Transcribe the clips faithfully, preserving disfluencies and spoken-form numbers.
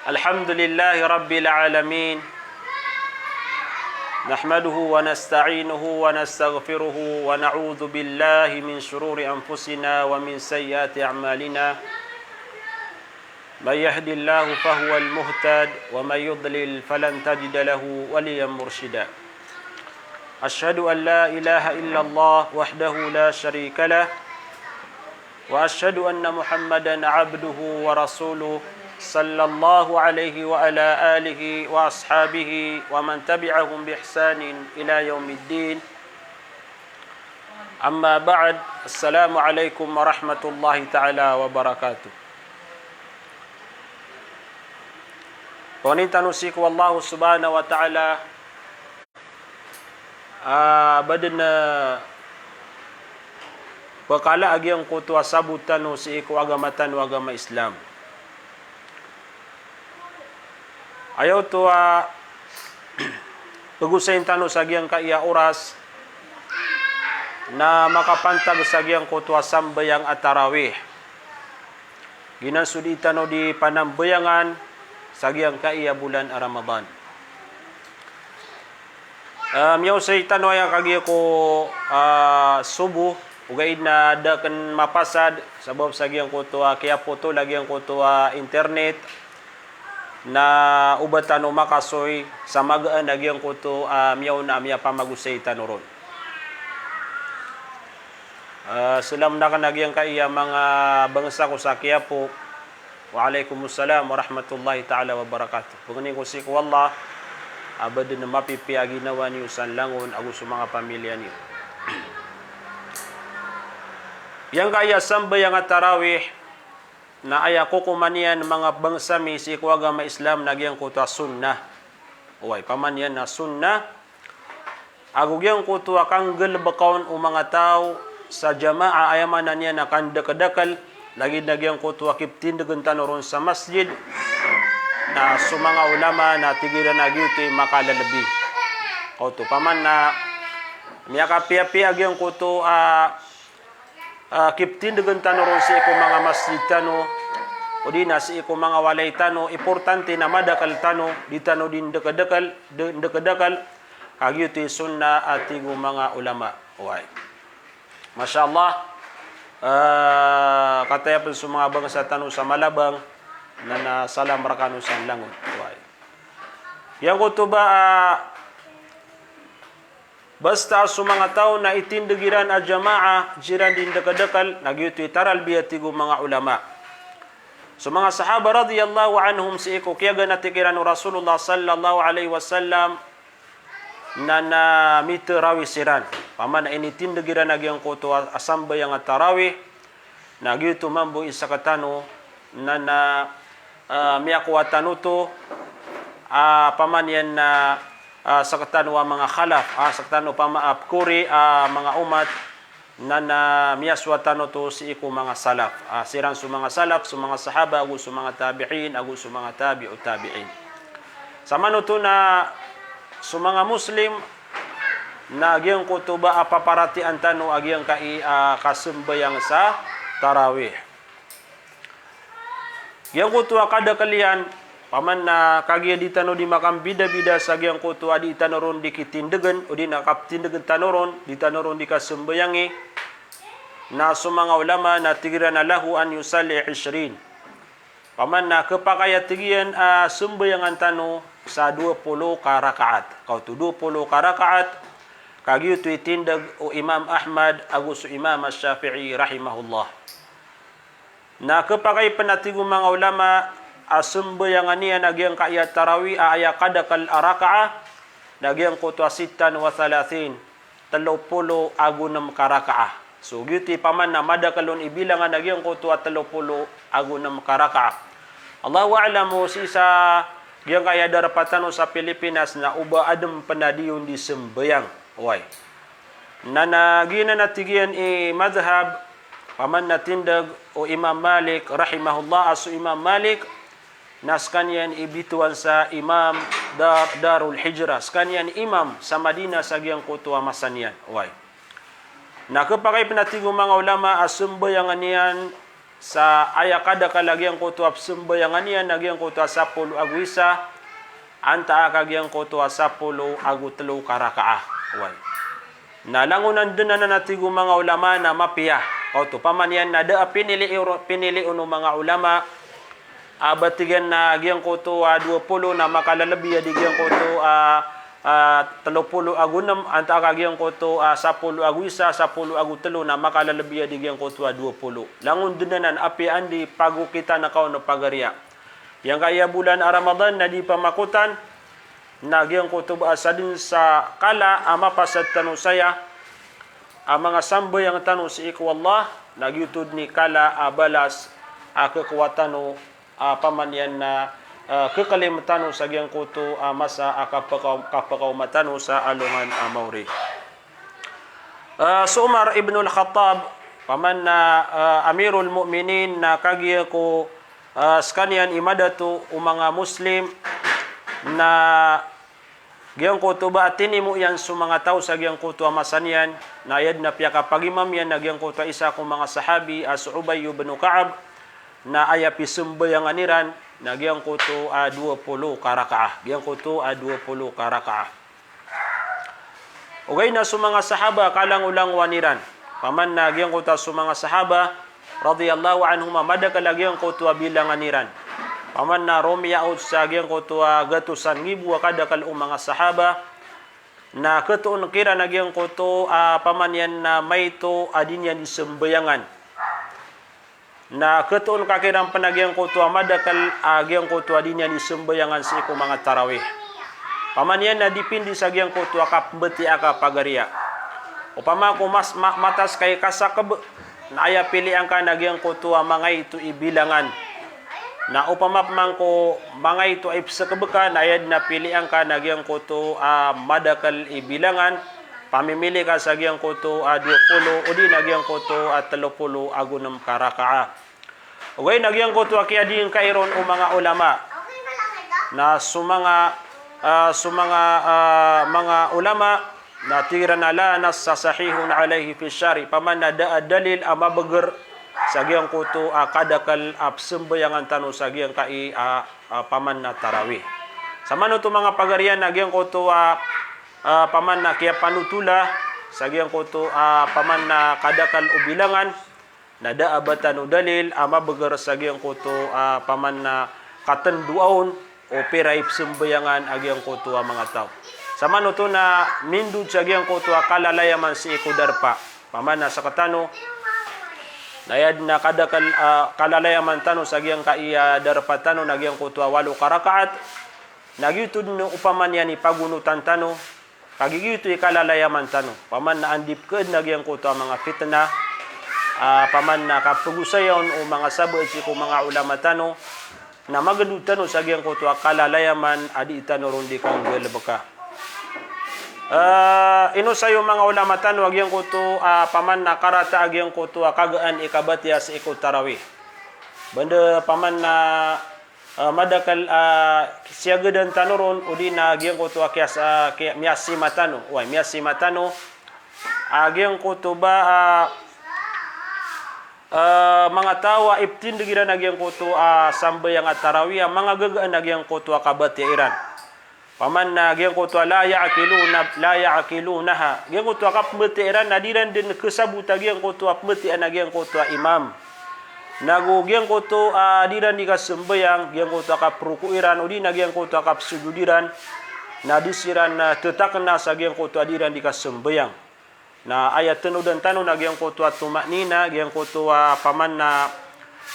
الحمد لله رب العالمين. نحمده ونستعينه ونستغفره ونعوذ بالله من شرور أنفسنا ومن سيئات أعمالنا. من يهد الله فهو المهتد ومن يضلل فلن تجد له وليا مرشدا. أشهد أن لا إله إلا الله وحده لا شريك له وأشهد أن محمدا عبده ورسوله صلى الله عليه وعلى آله وأصحابه ومن تبعهم بإحسان إلى يوم الدين. أما بعد، السلام عليكم ورحمة الله تعالى وبركاته. Pangnin tano sii ko Allah subhanahu wa ta'ala a ba dn a pkala a giyangkoto a sabot tano sii ko agama tano a agama Islam. Aya oto a pgosayn tano sa giyangkaya oras na makapantag sa giyangkoto a sambayang a tarawih. Giyanan so dii tano dii panambayangan sa giyangkaya bolan a Ramadan. Ah, miyaosay tano aya kagiya ko, ah, sobo, ogaid na da akn mapasad, sabap sa giyangkoto a kiyapoto, lagid giyangkoto a internet, na oba tano makasoy sa magaan a giyangkoto a miyaona a miyapamagosay tano ron. Ah, salam akn a giyangkaya manga bangsa ko sa Quiapo. Wa alaikumussalam warahmatullahi ta'ala wabarakatuh. Pangnin ko sii ko Allah a ba dn a mapipiya a ginawa niyo san langon ago so manga pamilya niyo. Giyangkaya sambayang a tarawih na aya kokoman iyan manga bangsa mi sii ko agama Islam na giyangkoto a sunnah. Oway, paman iyan na sunnah. Ago giyangkoto a kanggalbka on o manga taw sa jamaah, aya maana niyan na kandakdakl, lagid na giyangkoto a kiptindgn tano ron sa masjid, na so manga ulama na tig iran a giyoto i makalalbi. Kaoto, paman na miyakapiyapiya giyangkoto a ah, kiptindgn tano ron sii ko manga masjid tano, odi na sii ko manga walay tano, importante na madakl tano, di tano dii ndakdakl, de-, ndakdakl, ka giyoto i sunnah a tig o manga ulama. Oway. Masha Allah, ah, kataya pn so manga bangsa tano sa Malabang, na, na salam rkano san langon. Oway. Giyangkoto ba, ah, basta so manga taw na itindg iran a jamaah, dii ran dii ndakdakl, na giyoto i taralbi a tig o manga ulama. So manga sahaba radiyallahu anhum sii ko kiyaganati kiran o Rasulullah sallallahu alaihi wasallam, na, na mitarawih siran. Paman a initindg iran a giyangkoto a, a sambayang a tarawih, na giyoto mambo i sktano na, na, ah, miyakowa tano oto, ah, paman iyan na, ah, sktano a manga khalaf, ah, sktano pama-, ah, pkori, ah, manga umat, na, na miyasowa tano oto sii ko manga salaf. Ah, siran so manga salaf, so manga sahaba, ago so manga tabi'in, ago so manga tabi'ut tabi'in. Samanoto na so manga Muslim, na giyangkoto ba a paparatiyayaan tano a giyangkai a kasambayang sa tarawih. Giyangkoto a kadakl iyan, paman na kagiya di tano di makambidabida sa giyangkoto a di tano ron di kitindgn, odi na kaptindgn tano ron, di tano ron di kasambayangi, na so manga ulama na tig iran a lahu an yusalli ishrin. Paman na khapakay a tig iyan a sambayangan tano sa dowa polo ka rakaat. Kaoto dowa polo ka rakaat, ka giyoto i tindg o Imam Ahmad ago so Imam Ash-Shafi'i rahimahullah. Na khapakay pn a tig o manga ulama a sambayangan iyan a giyangkaya tarawih a aya kadakl a rakaat, na giyangkoto a sittan wa thalathin, tlo polo ago nem ka rakaat. So, giyoto i paman na madakl on i bilangan a giyangkoto a tlo polo ago nem ka rakaat. Allahu a'lam, o sii sa giyangkaya darpa tano sa Pilipinas na oba adn pn a di on di sambayang. Oway. Na, na giyanan a tig iyan i madhhab, paman na tindg o Imam Malik rahimahullah, a so Imam Malik, na skaniyan i bitowan sa Imam Dar, Darul Hijrah, skaniyan i imam sa Madinah sa giyangkoto a masa niyan. Oway. Na khapakay pn a tig o manga ulama a sambayang iyan sa aya kadakl a giyangkoto a psambayang iyan na giyangkoto a sapolo ago isa, antaa ka giyangkoto a sapolo ago tlo ka rakaah. Oway. Na langon a dn anan a tig o manga ulama na mapiya. Oto, opama niyan na da a pinili, pinili on o manga ulama a ba tig iyan na giyangkoto a dowa polo na makalalabi a di giyangkoto a, a, tlo polo ago nem, antaa ka giyangkoto a sapolo ago isa, sapolo ago tlo na makalalabi a di giyangkoto a dowa polo. Langon dn anan, apiya anda i pagokitan ka on o pagariya. Giyangkaya bolan a Ramadan na di pamakotan, na giyangkoto ba a sadn sa kala a mapasad tano saya a manga sambayang tano sii ko Allah, na giyoto dn i kala a balas a khakowa tano, a, opama niyan na, a, khaklim tano sa giyangkoto a masa a kapakaw-, kapakaoma tano sa alongan a maori. A, so Umar ibn al-Khattab, opama na, a, Amirul Mu'minin, na kagiya ko, a, skaniyan i madato o manga Muslim, na giyangkoto ba a tinimo iyan so manga taw sa giyangkoto a masa niyan, na aya dn a piyakapagimam iyan na giyangkoto a isa ko manga sahabi a so Ubay ibn Ka'ab, na aya pisambayangan iran na giyangkoto a dowa polo ka rakaah, giyangkoto a dowa polo ka rakaah. Ogaid na so manga sahaba kalangolangowan iran. Opama na giyangkoto a so manga sahaba radiyallahu anhum a madakl a giyangkoto a bilangan iran. Opama na romiyaot sa giyangkoto a gatosan ngibo a kadakl o manga sahaba. Na khatoon kiran a giyangkoto a opama niyan na maito a di niyan di sambayangan. Na khatoon ka kiran pn a giyangkoto a madakl a giyangkoto a di niyan di sambayangan sii ko manga tarawih. Opama niyan na dipindi sa giyangkoto a kapmbatiya ka pagariya. Opama ko mas, ma-, matas ka i kasakb, na aya pilian ka na giyangkoto a mangaito i bilangan. Na opama pman ko mangaito a ipskb ka, na aya dn a pilian ka na giyangkoto a madakl i bilangan. Pamimili ka sa giyangkoto a dowa polo, odi na giyangkoto a tlo polo ago nem ka rakaah. Ogaid na giyangkoto a kiyadingka iron o manga ulama. Na so manga, a, so manga, a, manga ulama, na tig iran a la nassa sahihun alayhi fi shari'. Opama na da a dalil a mabagr sa giyangkoto a kadakl a psambayangan tano sa giyangkai a, a, opama na tarawih. Samanoto manga pagariya na giyangkoto a, a, opama na kiyapanotola sa giyangkoto a, opama na kadakl o bilangan, na da a ba tano dalil a mabagr sa giyangkoto a, opama na katndoa on o pira i psambayangan a giyangkoto a manga taw. Samanoto na mindod sa giyangkoto a kalalayaman sii ko darpa. Opama na sktano, na aya dn a kadakl a kalalayaman tano sa giyangkai a darpa tano na giyangkoto a walo ka rakaat. Na giyoto dn opama niyan i pagonotan tano, kagiya giyoto i kalalayaman tano. Opama na anda i pkhaadn a giyangkoto a manga fitna, a, opama na kapagosaya on o manga sabaad sii ko manga ulama tano, na magndod tano sa giyangkoto a kalalayaman a dii tano ron di kanggalbka. A, inosay o manga ulama tano a giyangkoto a, opama na karata a giyangkoto a kagaan i kabatiya sii ko tarawih. Banda opama na a, madakl a, siyagadan tano ron, odi na giyangkoto a kiyas-, a, kiya-, miyasima tano. Oway, miyasima tano. A, giyangkoto ba, a, a, manga taw a iptindg iran a giyangkoto a sambayang a tarawih, a manga gagaan a giyangkoto a kabatiya iran. Opama na giyangkoto a la ya'qiluna, la ya'qilunaha. Giyangkoto a kapmbatiya iran na di ran dn khasabota giyangkoto a pmbatiya na giyangkoto a imam. Nago giyangkoto a di ran di kasambayang, giyangkoto a kaproko iran, odi na giyangkoto a kapsojod iran, na di siran, a, ttakna sa giyangkoto a di ran di kasambayang. Na aya tanodan tano na giyangkoto a tuma'nina, giyangkoto a opama na,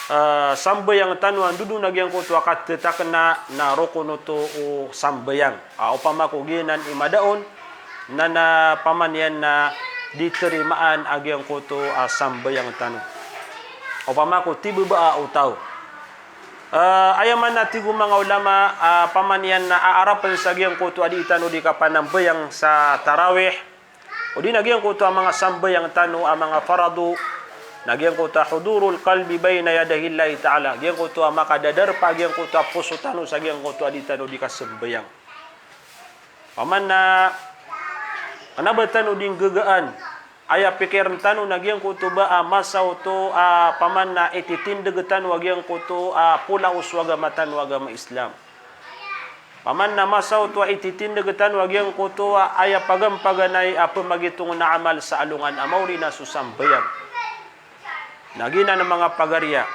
a, sambayang tano a ndodon a giyangkoto a kattakna na rokon oto o sambayang. A, opama ko giyanan i mada on, na, na opama niyan na di tarimaan a giyangkoto a sambayang tano. Opama ko tibabaa o taw. A, aya maana tig o manga ulama, a, opama niyan na aarapn sa giyangkoto a di tano di kapanambayang sa tarawih. Odi na giyangkoto a manga sambayang tano a manga farado, Na giyangkoto a hudurul qalbi bayna yadayillahi ta'ala. Giyangkoto a makadadarpa giyangkoto a poso tano sa giyangkoto a di tano di kasambayang. Paman na kna ba tano di nggagaan, aya pikirn tano na giyangkoto ba a masa oto a paman na ititindg tano a giyangkoto a pola o so agama tano a agama Islam. Paman na masa oto a ititindg tano a giyangkoto a aya pagampaganay a pmagitong na amal sa alongan a maori na so sambayang. Na giyanan manga pagariya.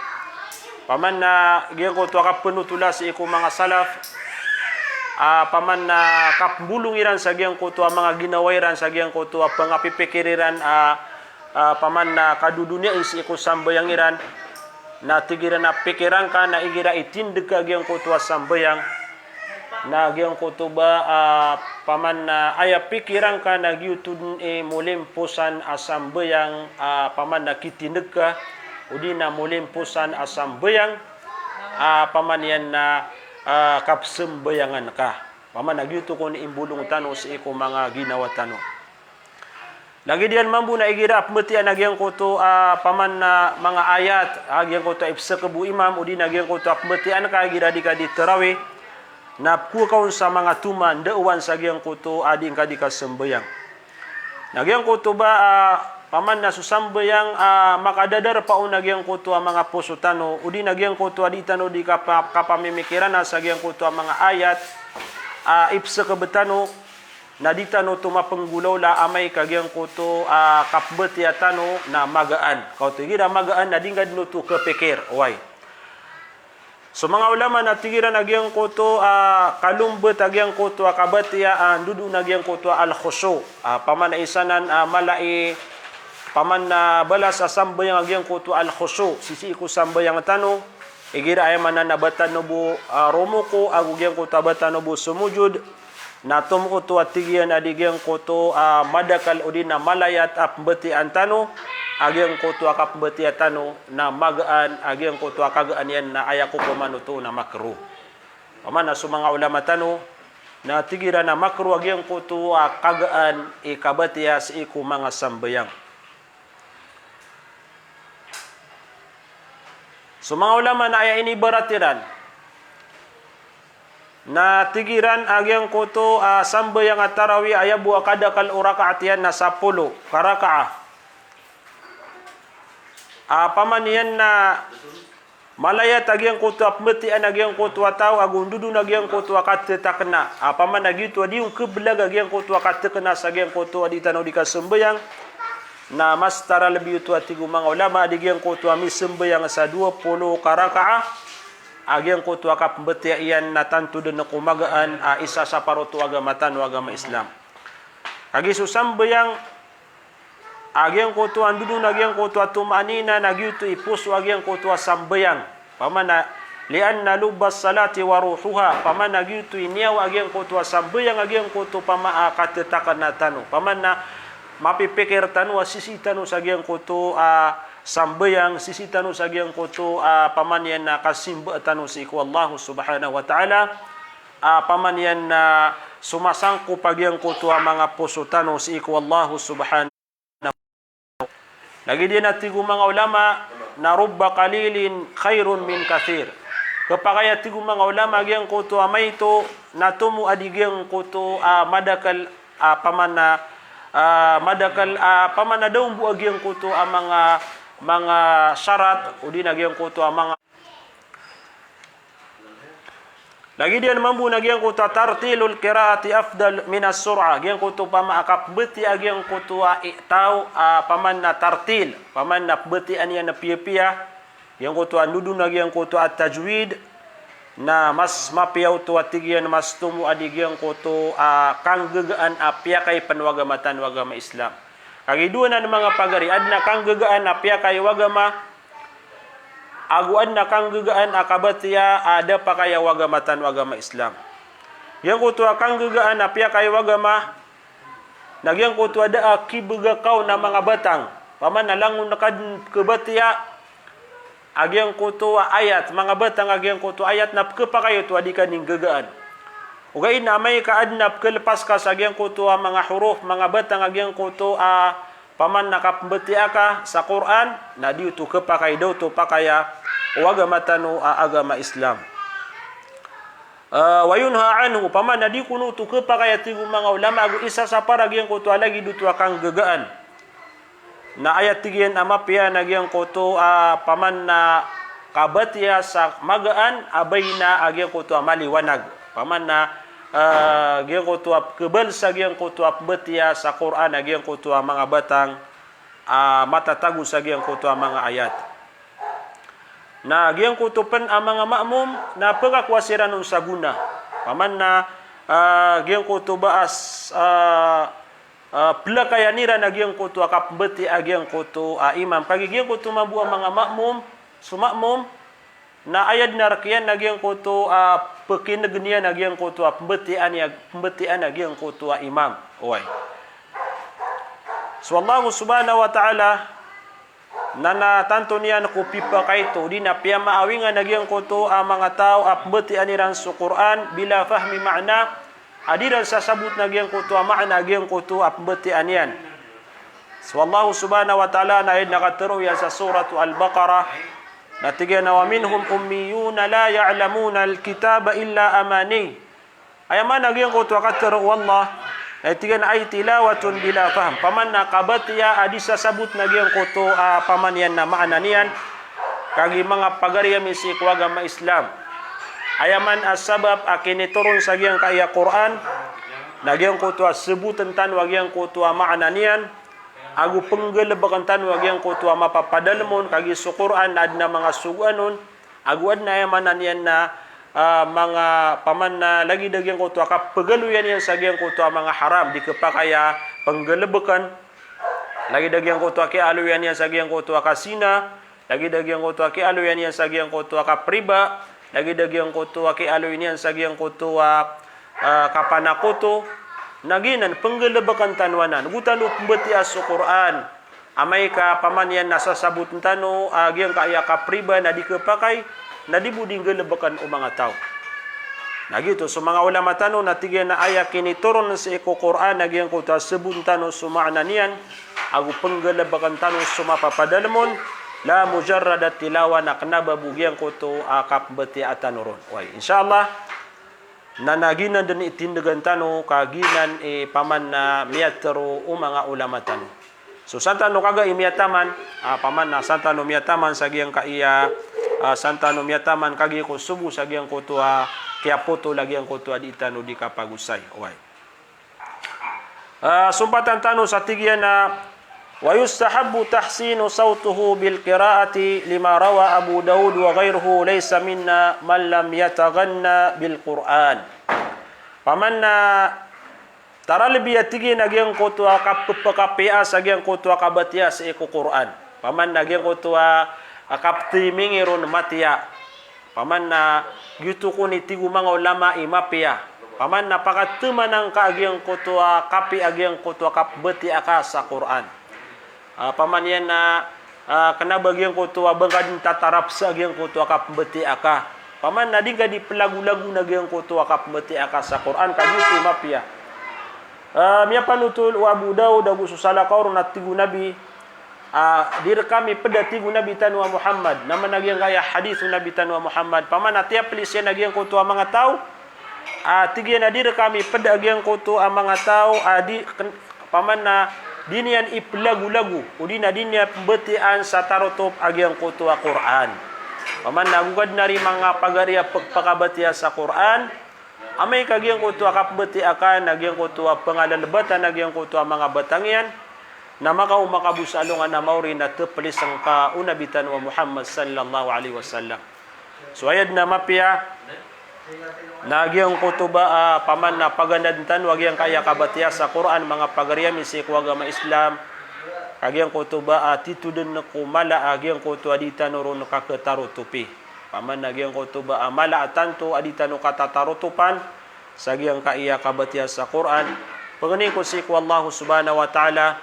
Paman na giyangkoto a kapnotola sii ko manga salaf, a paman na kapmbolong iran sa giyangkoto a manga ginawa iran sa giyangkoto a pangapipikir iran a, a paman na kadodoniyai sii ko sambayang iran. Na tig iran a pikiran ka na igira itindg ka giyangkoto a sambayang. Na giyangkoto ba, a paman na aya pikiran ka na giyoto dn i molimposan a sambayang, a paman na kitindg ka, odi na molimposan a sambayang, a paman iyan na, a kapsambayangan ka. Paman na giyoto kon i mbolong tano sii ko manga ginawa tano. Lagid iyan mambo na igira a pmbatiyaa a giyangkoto a paman na manga ayat, a giyangkoto a ipsakb o imam, odi na giyangkoto a pmbatiyaa ka igira di ka di tarawih, na pkowa ka on sa manga toma, ndaowan sa giyangkoto a di ngka di kasambayang. Na giyangkoto ba, a paman na so sambayang, a makadadarpa on a giyangkoto a manga poso tano, odi na giyangkoto a di tano di kapa-, kapamimikiran sa giyangkoto a manga ayat a ipsakb tano, na di tano oto mapnggolawla amay ka giyangkoto a kapmbatiyaa tano na magaan. Ka oto igira magaan na di ngka dn oto kapikir, oway. So manga ulama na tig iran a giyangkoto a kalombt a giyangkoto a kabatiyaa a ndodon a giyangkoto a al-khushu. A paman a isa nan a mala i paman na balas a sambayang a giyangkoto a al-khushu. Sisii ko sambayang tano, igira aya maana na ba tano bo, a, romuku, ago giyangkoto a ba tano bo sumujud, na tomo oto a tig iyan a di giyangkoto a madakl odi na malayat a pmbatiyaan tano, a giyangkoto a kapmbatiyaa tano na magaan, a giyangkoto a kagaan iyan na aya kokoman oto na makruh. Paman na so manga ulama tano na tig iran a makruh a giyangkoto a kagaan i kabatiyaa sii ko manga sambayang. So manga ulama na aya inibarat iran na tig iran a giyangkoto a sambayang a tarawih aya bo a kadakl o rakaat iyan na sapolo ka rakaat. A paman iyan na malayat a giyangkoto a pmbatiyaan a giyangkoto a taw ago ndodon a giyangkoto a katetakna. A paman a giyoto a di on keblag a giyangkoto a katekna sa giyangkoto a di tano di kasambayang. Na mas taralbi oto a tig o manga ulama a di giyangkoto a misambayang sa dowa polo ka rakaat, a giyangkoto a kapmbatiyaa iyan na tanto dn ko magaan a isa sa paroto agama tano a agama Islam. Kagiya so sambayang a giyangkoto a ndodon a giyangkoto a tuma'nina na giyoto i poso a giyangkoto a sambayang. Paman na, "Li'anna lubbas salati wa ruhuha." Paman na giyoto i niyawa a giyangkoto a sambayang a giyangkoto paman a katetakna tano. Paman na mapipikir tano a sisii tano sa giyangkoto a sambayang, sisii tano sa giyangkoto a paman iyan na kasimba tano sii ko Allah subhanahu wa ta'ala. A paman iyan na somasangkop a giyangkoto a manga poso tano sii ko Allah subhanahu. Lagid iyan a tig o manga ulama na, "Rubba qalilin khairun min kathir." Khapakay a tig o manga ulama a giyangkoto a maito na tomo a di giyangkoto a madakl a paman na, a madakl a paman na da on bo a giyangkoto a manga, manga sharat, odi na giyangkoto a manga Lagid iyan mambo na giyangkoto a tartilul qira'ati afdal minas sur'ah. Giyangkoto paman a kapmbatiyaa a giyangkoto a i-, taw a paman na tartil. Paman na pmbatiyaan iyan na piyapiya. Giyangkoto a ndodon a giyangkoto a tajwid. Na mas mapiya oto a tig iyan mas tomo a di giyangkoto a kanggagaan a piyakay pn o agama tano a agama Islam. Kagiya dowa nan manga pagari, adn a kanggagaan a piyakay o agama, ago adn a kanggagaan a kabatiyaa a da pakay o agama tano a agama Islam. Giyangkoto a kanggagaan a piyakay o agama, na giyangkoto a da a kibgakaw na manga batang. Paman na langon ka dn kabatiyaa a giyangkoto a ayat, manga batang a giyangkoto a ayat na pkhapakay oto a di ka nggagaan. Ogaid na amay ka adn a pkhalpas ka sa giyangkoto a manga huruf, manga batang a giyangkoto a paman na kapmbatiya ka sa Qur'an, na di oto khapakay, da oto pakaya o agama tano a agama Islam. Ah, wa yunha anhu, paman na di kon oto khapakay, a tig o manga ulama, ago isa sa para giyangkoto a lagid oto a kanggagaan. Na aya tig iyan a mapiya na giyangkoto a paman na kabatiya sa magaan a baina a giyangkoto a maliwanag. Paman na, ah, giyangkoto a khabal sa giyangkoto a pmbatiya sa Qur'an a giyangkoto a manga batang a matatago sa giyangkoto a manga ayat. Na giyangkoto pen a manga ma'mum na pekakowa siran on sa gona. Paman na, ah, giyangkoto ba a s-, ah, ah, pelakayan iran a giyangkoto a kapmbatiya a giyangkoto a imam. Kagiya giyangkoto mambo a manga ma'mum, so ma'mum, na aya den a rek iyan na giyangkoto a pekinegen iyan a giyangkoto a pmbatiyaan iyan, pmbatiyaan a giyangkoto a imam. Oway. So Allah subhanahu wa ta'ala, na, na tanto niyan ko pipakaito, di na piyamaawingan a giyangkoto a manga taw a pmbatiyaan iran so Qur'an, bila fahmi ma'na, a di iran sasabot na giyangkoto a ma'na a giyangkoto a pmbatiyaan iyan. So Allah subhanahu wa ta'ala na aya den a katero iyan sa Suratu Al-Baqarah, na tig iyan a, "Wa minhum ummiyuna la ya'lamunal kitaba illa amani." Aya ma'na a giyangkoto a katero o Allah, na tig iyan a, "Ay tilawatun bila fahm." Paman na kabatiya a di sasabot na giyangkoto a paman iyan na ma'na niyan, kagiya manga pagari ami sii ko agama Islam. Aya man a sabap a kinitoron sa giyangkaya Qur'an, na giyangkoto a saboten tano a giyangkoto a ma'na niyan, ago penggalebeken tano a giyangkoto a mapapadalem on, kagiya so Qur'an na aden a manga sogoan on, ago aden a aya ma'na niyan na, ah, manga paman na lagid a giyangkoto a kapegaloyan iyan sa giyangkoto a manga haram, di kepakay a penggalebeken, lagid a giyangkoto a kiyaaloyan iyan sa giyangkoto a kazina, lagid a giyangkoto a kiyaaloyan iyan sa giyangkoto a kapriba, lagid a giyangkoto a kiyaaloyan iyan sa giyangkoto a, ah, kapanakoto. Na giyanan, penggalebeken tano anan. Go tano pmbatiya so Qur'an. Amay ka paman iyan na sasaboten tano a giyangkaya kapriba na di kepakay, na di bo di nggalebeken o manga taw. Na giyoto so manga ulama tano na tig iyan a aya kinitoron sii ko Qur'an a giyangkoto a saboten tano so ma'na niyan, ago penggalebeken tano so mapapadalem on, la mujarrada tilawa, na kena ba bo giyangkoto a kapmbatiyaa tano ron. Oway, insha Allah, na, na giyanan den i tindegan tano, ka giyanan i paman na miyatero o manga ulama tano. So san tano kaga i miyataman, ah, paman na san tano miyataman sa giyangkaya, ah, san tano miyataman kagiya ko sobo sa giyangkoto a kiyapotol a giyangkoto a di tano di kapagosay. Oway. Ah, sompatan tano sa tig iyan a, "Wa yustahabbu tahsinu sawtihi bil qira'ati lima rawa Abu Dawud wa ghayruhu, laysa minna man lam yataghanna bil Qur'an." Paman na taralbi a tig iyan a giyangkoto a kapepakapiya sa giyangkoto a kabatiya sii ko Qur'an. Paman na giyangkoto a, a kaptimingir on matiya. Paman na giyoto kon i tig o manga ulama i mapiya. Paman na pakatemanan ka a giyangkoto a kapiya a giyangkoto a kapmbatiya ka sa Qur'an. Ah, paman iyan na, ah, kena ba giyangkoto a ba ngka den tatarap sa giyangkoto a kapmbatiya ka. Paman na di ngka di pelagolago na giyangkoto a kapmbatiya ka sa Qur'an, ka giyoto i mapiya. Ah, miyapanotol o Abu Dawud ago so salakaw ron a tig o Nabi, ah, di rekami ped a tig o Nabi tano a Muhammad, na mana giyangkaya hadith o Nabi tano a Muhammad. Paman na tiyaplis iyan a giyangkoto a manga taw, ah, tig iyan a di rekami ped a giyangkoto a manga taw, ah, di ken-, paman na di niyan ipelagolago, odi na di niyan pembatiyaan sa tarotop a giyangkoto a Qur'an. Paman na ago ka den a ri manga pagari a pek-, pakabatiya sa Qur'an, amay ka giyangkoto a kapembatiya ka na giyangkoto a pengalelebatan a giyangkoto a manga batang iyan, na makaoma ka bo sa alongan a maori na tepelisen ka o Nabi tano a Muhammad sallallahu alaihi wasallam. So aya den a mapiya, na giyangkoto ba, ah, paman na pagandaden tano a giyangkaya kabatiya sa Qur'an, manga pagari ami sii ko agama Islam, ka giyangkoto ba, ah, tito den ko mala a giyangkoto a di tano ron kaketarotopi. Paman na giyangkoto ba, ah, mala a tanto a di tano katatarotopan sa giyangkaya kabatiya sa Qur'an. Pangnin ko sii ko Allah subhanahu wa ta'ala,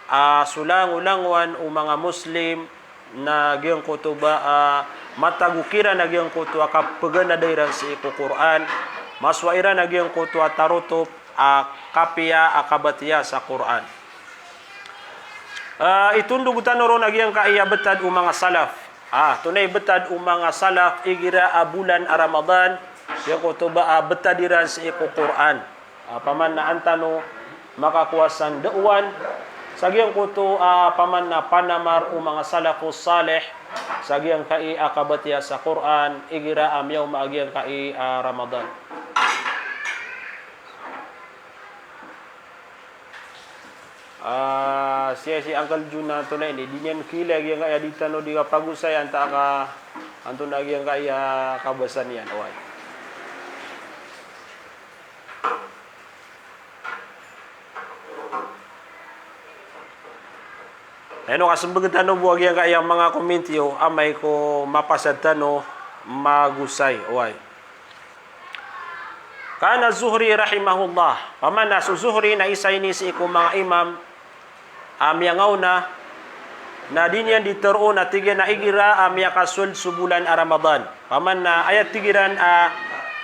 ah, so langolangowan o manga Muslim, na giyangkoto ba, ah, matago kiran a giyangkoto a kapeganada iran sii ko Qur'an, masowa iran a giyangkoto a tarotop a kapiya a kabatiya sa Qur'an. Ah, itondog tano ron a giyangkai a btad o manga salaf. Ah, antonaa i btad o manga salaf igira a bolan a Ramadan, giyangkoto ba a btad iran sii ko Qur'an. Ah, paman na an tano makakowa sa ndaowan sa giyangkoto, ah, paman na panamar o manga salafus salih sa giyangkai a kabatiya sa Qur'an igira a miyaoma a giyangkai a Ramadan. Ah, siya si Uncle Jun na antonaa ini, di niyan kiilay a giyangkai a di tano di kapagosay antaa ka antonaa giyangkai a kabasa niyan, oway. Ino kasmbag tano bo a giyangkai a manga comment iyo, amay ko mapasad tano magosay, oway. Kana Zuhri rahimahullah. Paman na so Zuhri na isa ini sii ko manga imam a miyangaona, na di niyan di tharoon a tig iyan a igira a miyakasold so bolan a Ramadan. Paman na aya tig iran a,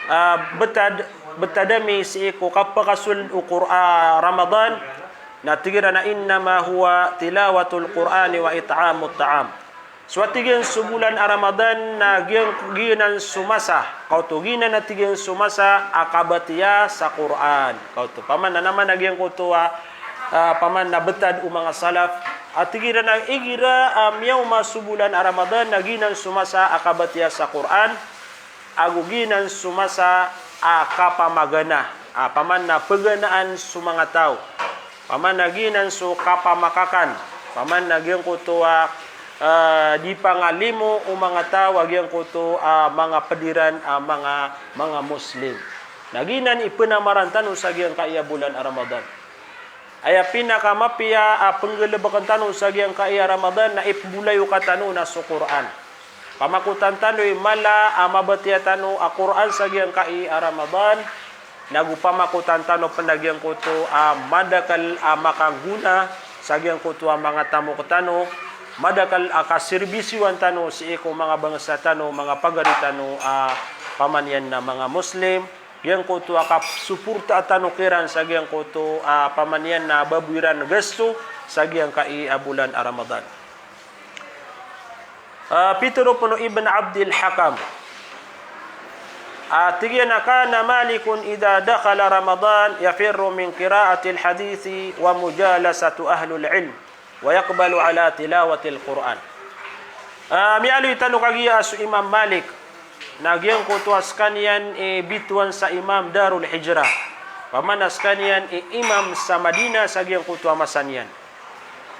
a, btad, btad ami sii ko kapakasold o Qur-, a, Ramadan, na tig iran a innama huwa tilawatul Qur'ani wa it'amut ta'am. So a tig iyan so bolan a Ramadan na giyang-, giyanan so masa. Kaoto giyanan a tig iyan so masa a kabatiya sa Qur'an. Kaoto. Paman na naman a giyangkoto a, ah, paman na btad o manga salaf. A tig iran a igira a miyaoma so bolan a Ramadan na giyanan so masa a kabatiya sa Qur'an. Ago giyanan so masa a kapamagana. A paman na pganaan so manga taw. Paman na giyanan so kapamakakan, paman na giyangkoto a, ah, di pangalimo o manga taw a giyangkoto a manga pd iran a manga, manga Muslim. Na giyanan i pnamaran tano sa giyangkai a bolan a Ramadan. Aya pinakamapiya a pnggalbkn tano sa giyangkai a Ramadan na ipmbolayoka tano na so Qur'an. Pamakotan tano i mala a mabatiya tano a Qur'an sa giyangkai a Ramadan, nago pamakotan tano pn a giyangkoto a madakl a makagona sa giyangkoto a manga tamok tano, madakl a kaserbisyoan tano sii ko manga bangsa tano, manga pagari tano a paman iyan na manga Muslim, giyangkoto a kapsoporta tano kiran sa giyangkoto a paman iyan na baboy iran gasto sa giyangkai a bolan a Ramadan. Ah, pitharo pn o Ibn Abdil Hakam. Ah, tig iyan a kana Malikun idha dakhala Ramadan yafirru min qira'atil hadithi wa mujalasatu ahlul ilm wa yaqbalu ala tilawatil Qur'an. Ah, miyaaloy tano kagiya a so Imam Malik na giyangkoto a skaniyan i bitowan sa Imam Darul Hijrah. Paman na skaniyan i imam sa Madinah sa giyangkoto a masa niyan.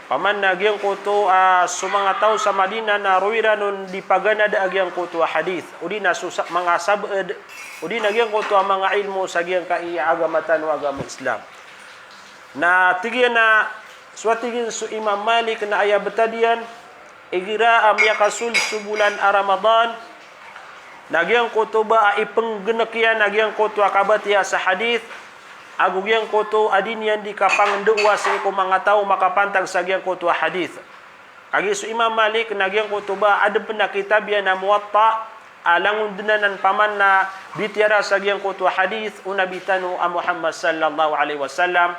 Paman na giyangkoto a so manga taw sa Madinah na roo iran on di paganad a giyangkoto a hadith, odi na so sa-, manga sabaad, odi na giyangkoto a manga ilmo sa giyangkai a agama tano a agama Islam. Na tig iyan a, so a tig iyan so Imam Malik na aya btad iyan, igira a miyakasold so bolan a Ramadan, na giyangkoto ba a ipnggnk iyan a giyangkoto a kabatiya sa hadith, ago giyangkoto a di niyan di kapangndao sii ko manga taw makapantag sa giyangkoto a hadith. Kagiya so Imam Malik na giyangkoto ba a adn pn a kitab iyan a Muwatta, a langon dn anan paman na bitiyara sa giyangkoto a hadith o Nabi tano a Muhammad sallallahu alaihi wasallam.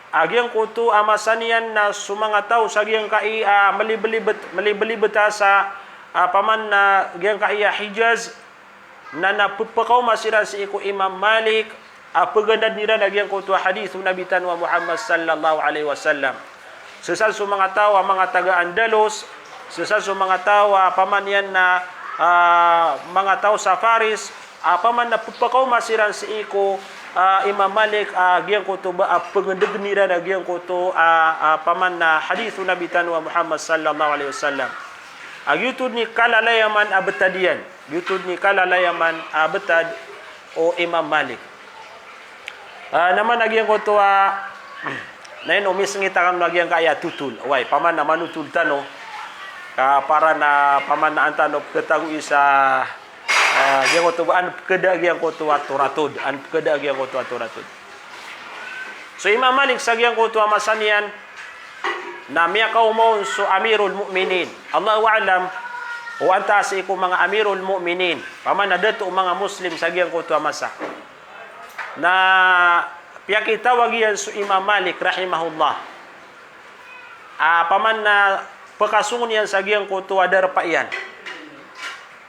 A giyangkoto a masa niyan na so manga taw sa giyangkai a mlibelibet, mlibelibet a sa, a, paman na giyangkai a Hijaz, na, na pphakaoma siran sii ko Imam Malik, a pganadn iran a giyangkoto a hadith o Nabi tano a Muhammad sallallahu alaihi wasallam. Sii san so manga taw a manga taga Andalus, sii san so manga taw a paman iyan na, a, manga taw sa Faris, a paman na pphakaoma siran sii ko, a, Imam Malik, a giyangkoto ba a pngndgn iran a giyangkoto a, a, paman na hadith o Nabi tano a Muhammad sallallahu alaihi wasallam. A giyoto dn i kalalayaman a btad iyan. Giyoto dn i kalalayaman a btad o Imam Malik. A, naman a giyangkoto a, na ino misngit akn a giyangkai a totol. Oway, paman na manotol tano. Ka para na paman na an tano pkhatagoi sa, a, giyangkoto ba an pkhada a giyangkoto a toratod. An pkhada a giyangkoto a toratod. So Imam Malik sa giyangkoto a masa niyan, na miyakaoma on so Amirul Mu'minin. Allahu a'lam o antaa sii ko manga Amirul Mu'minin. Paman na dato o manga Muslim sa giyangkoto a masa. Na piyakitawag iyan so Imam Malik rahimahullah. a, paman na pekasong iyan sa giyangkoto a darpa iyan.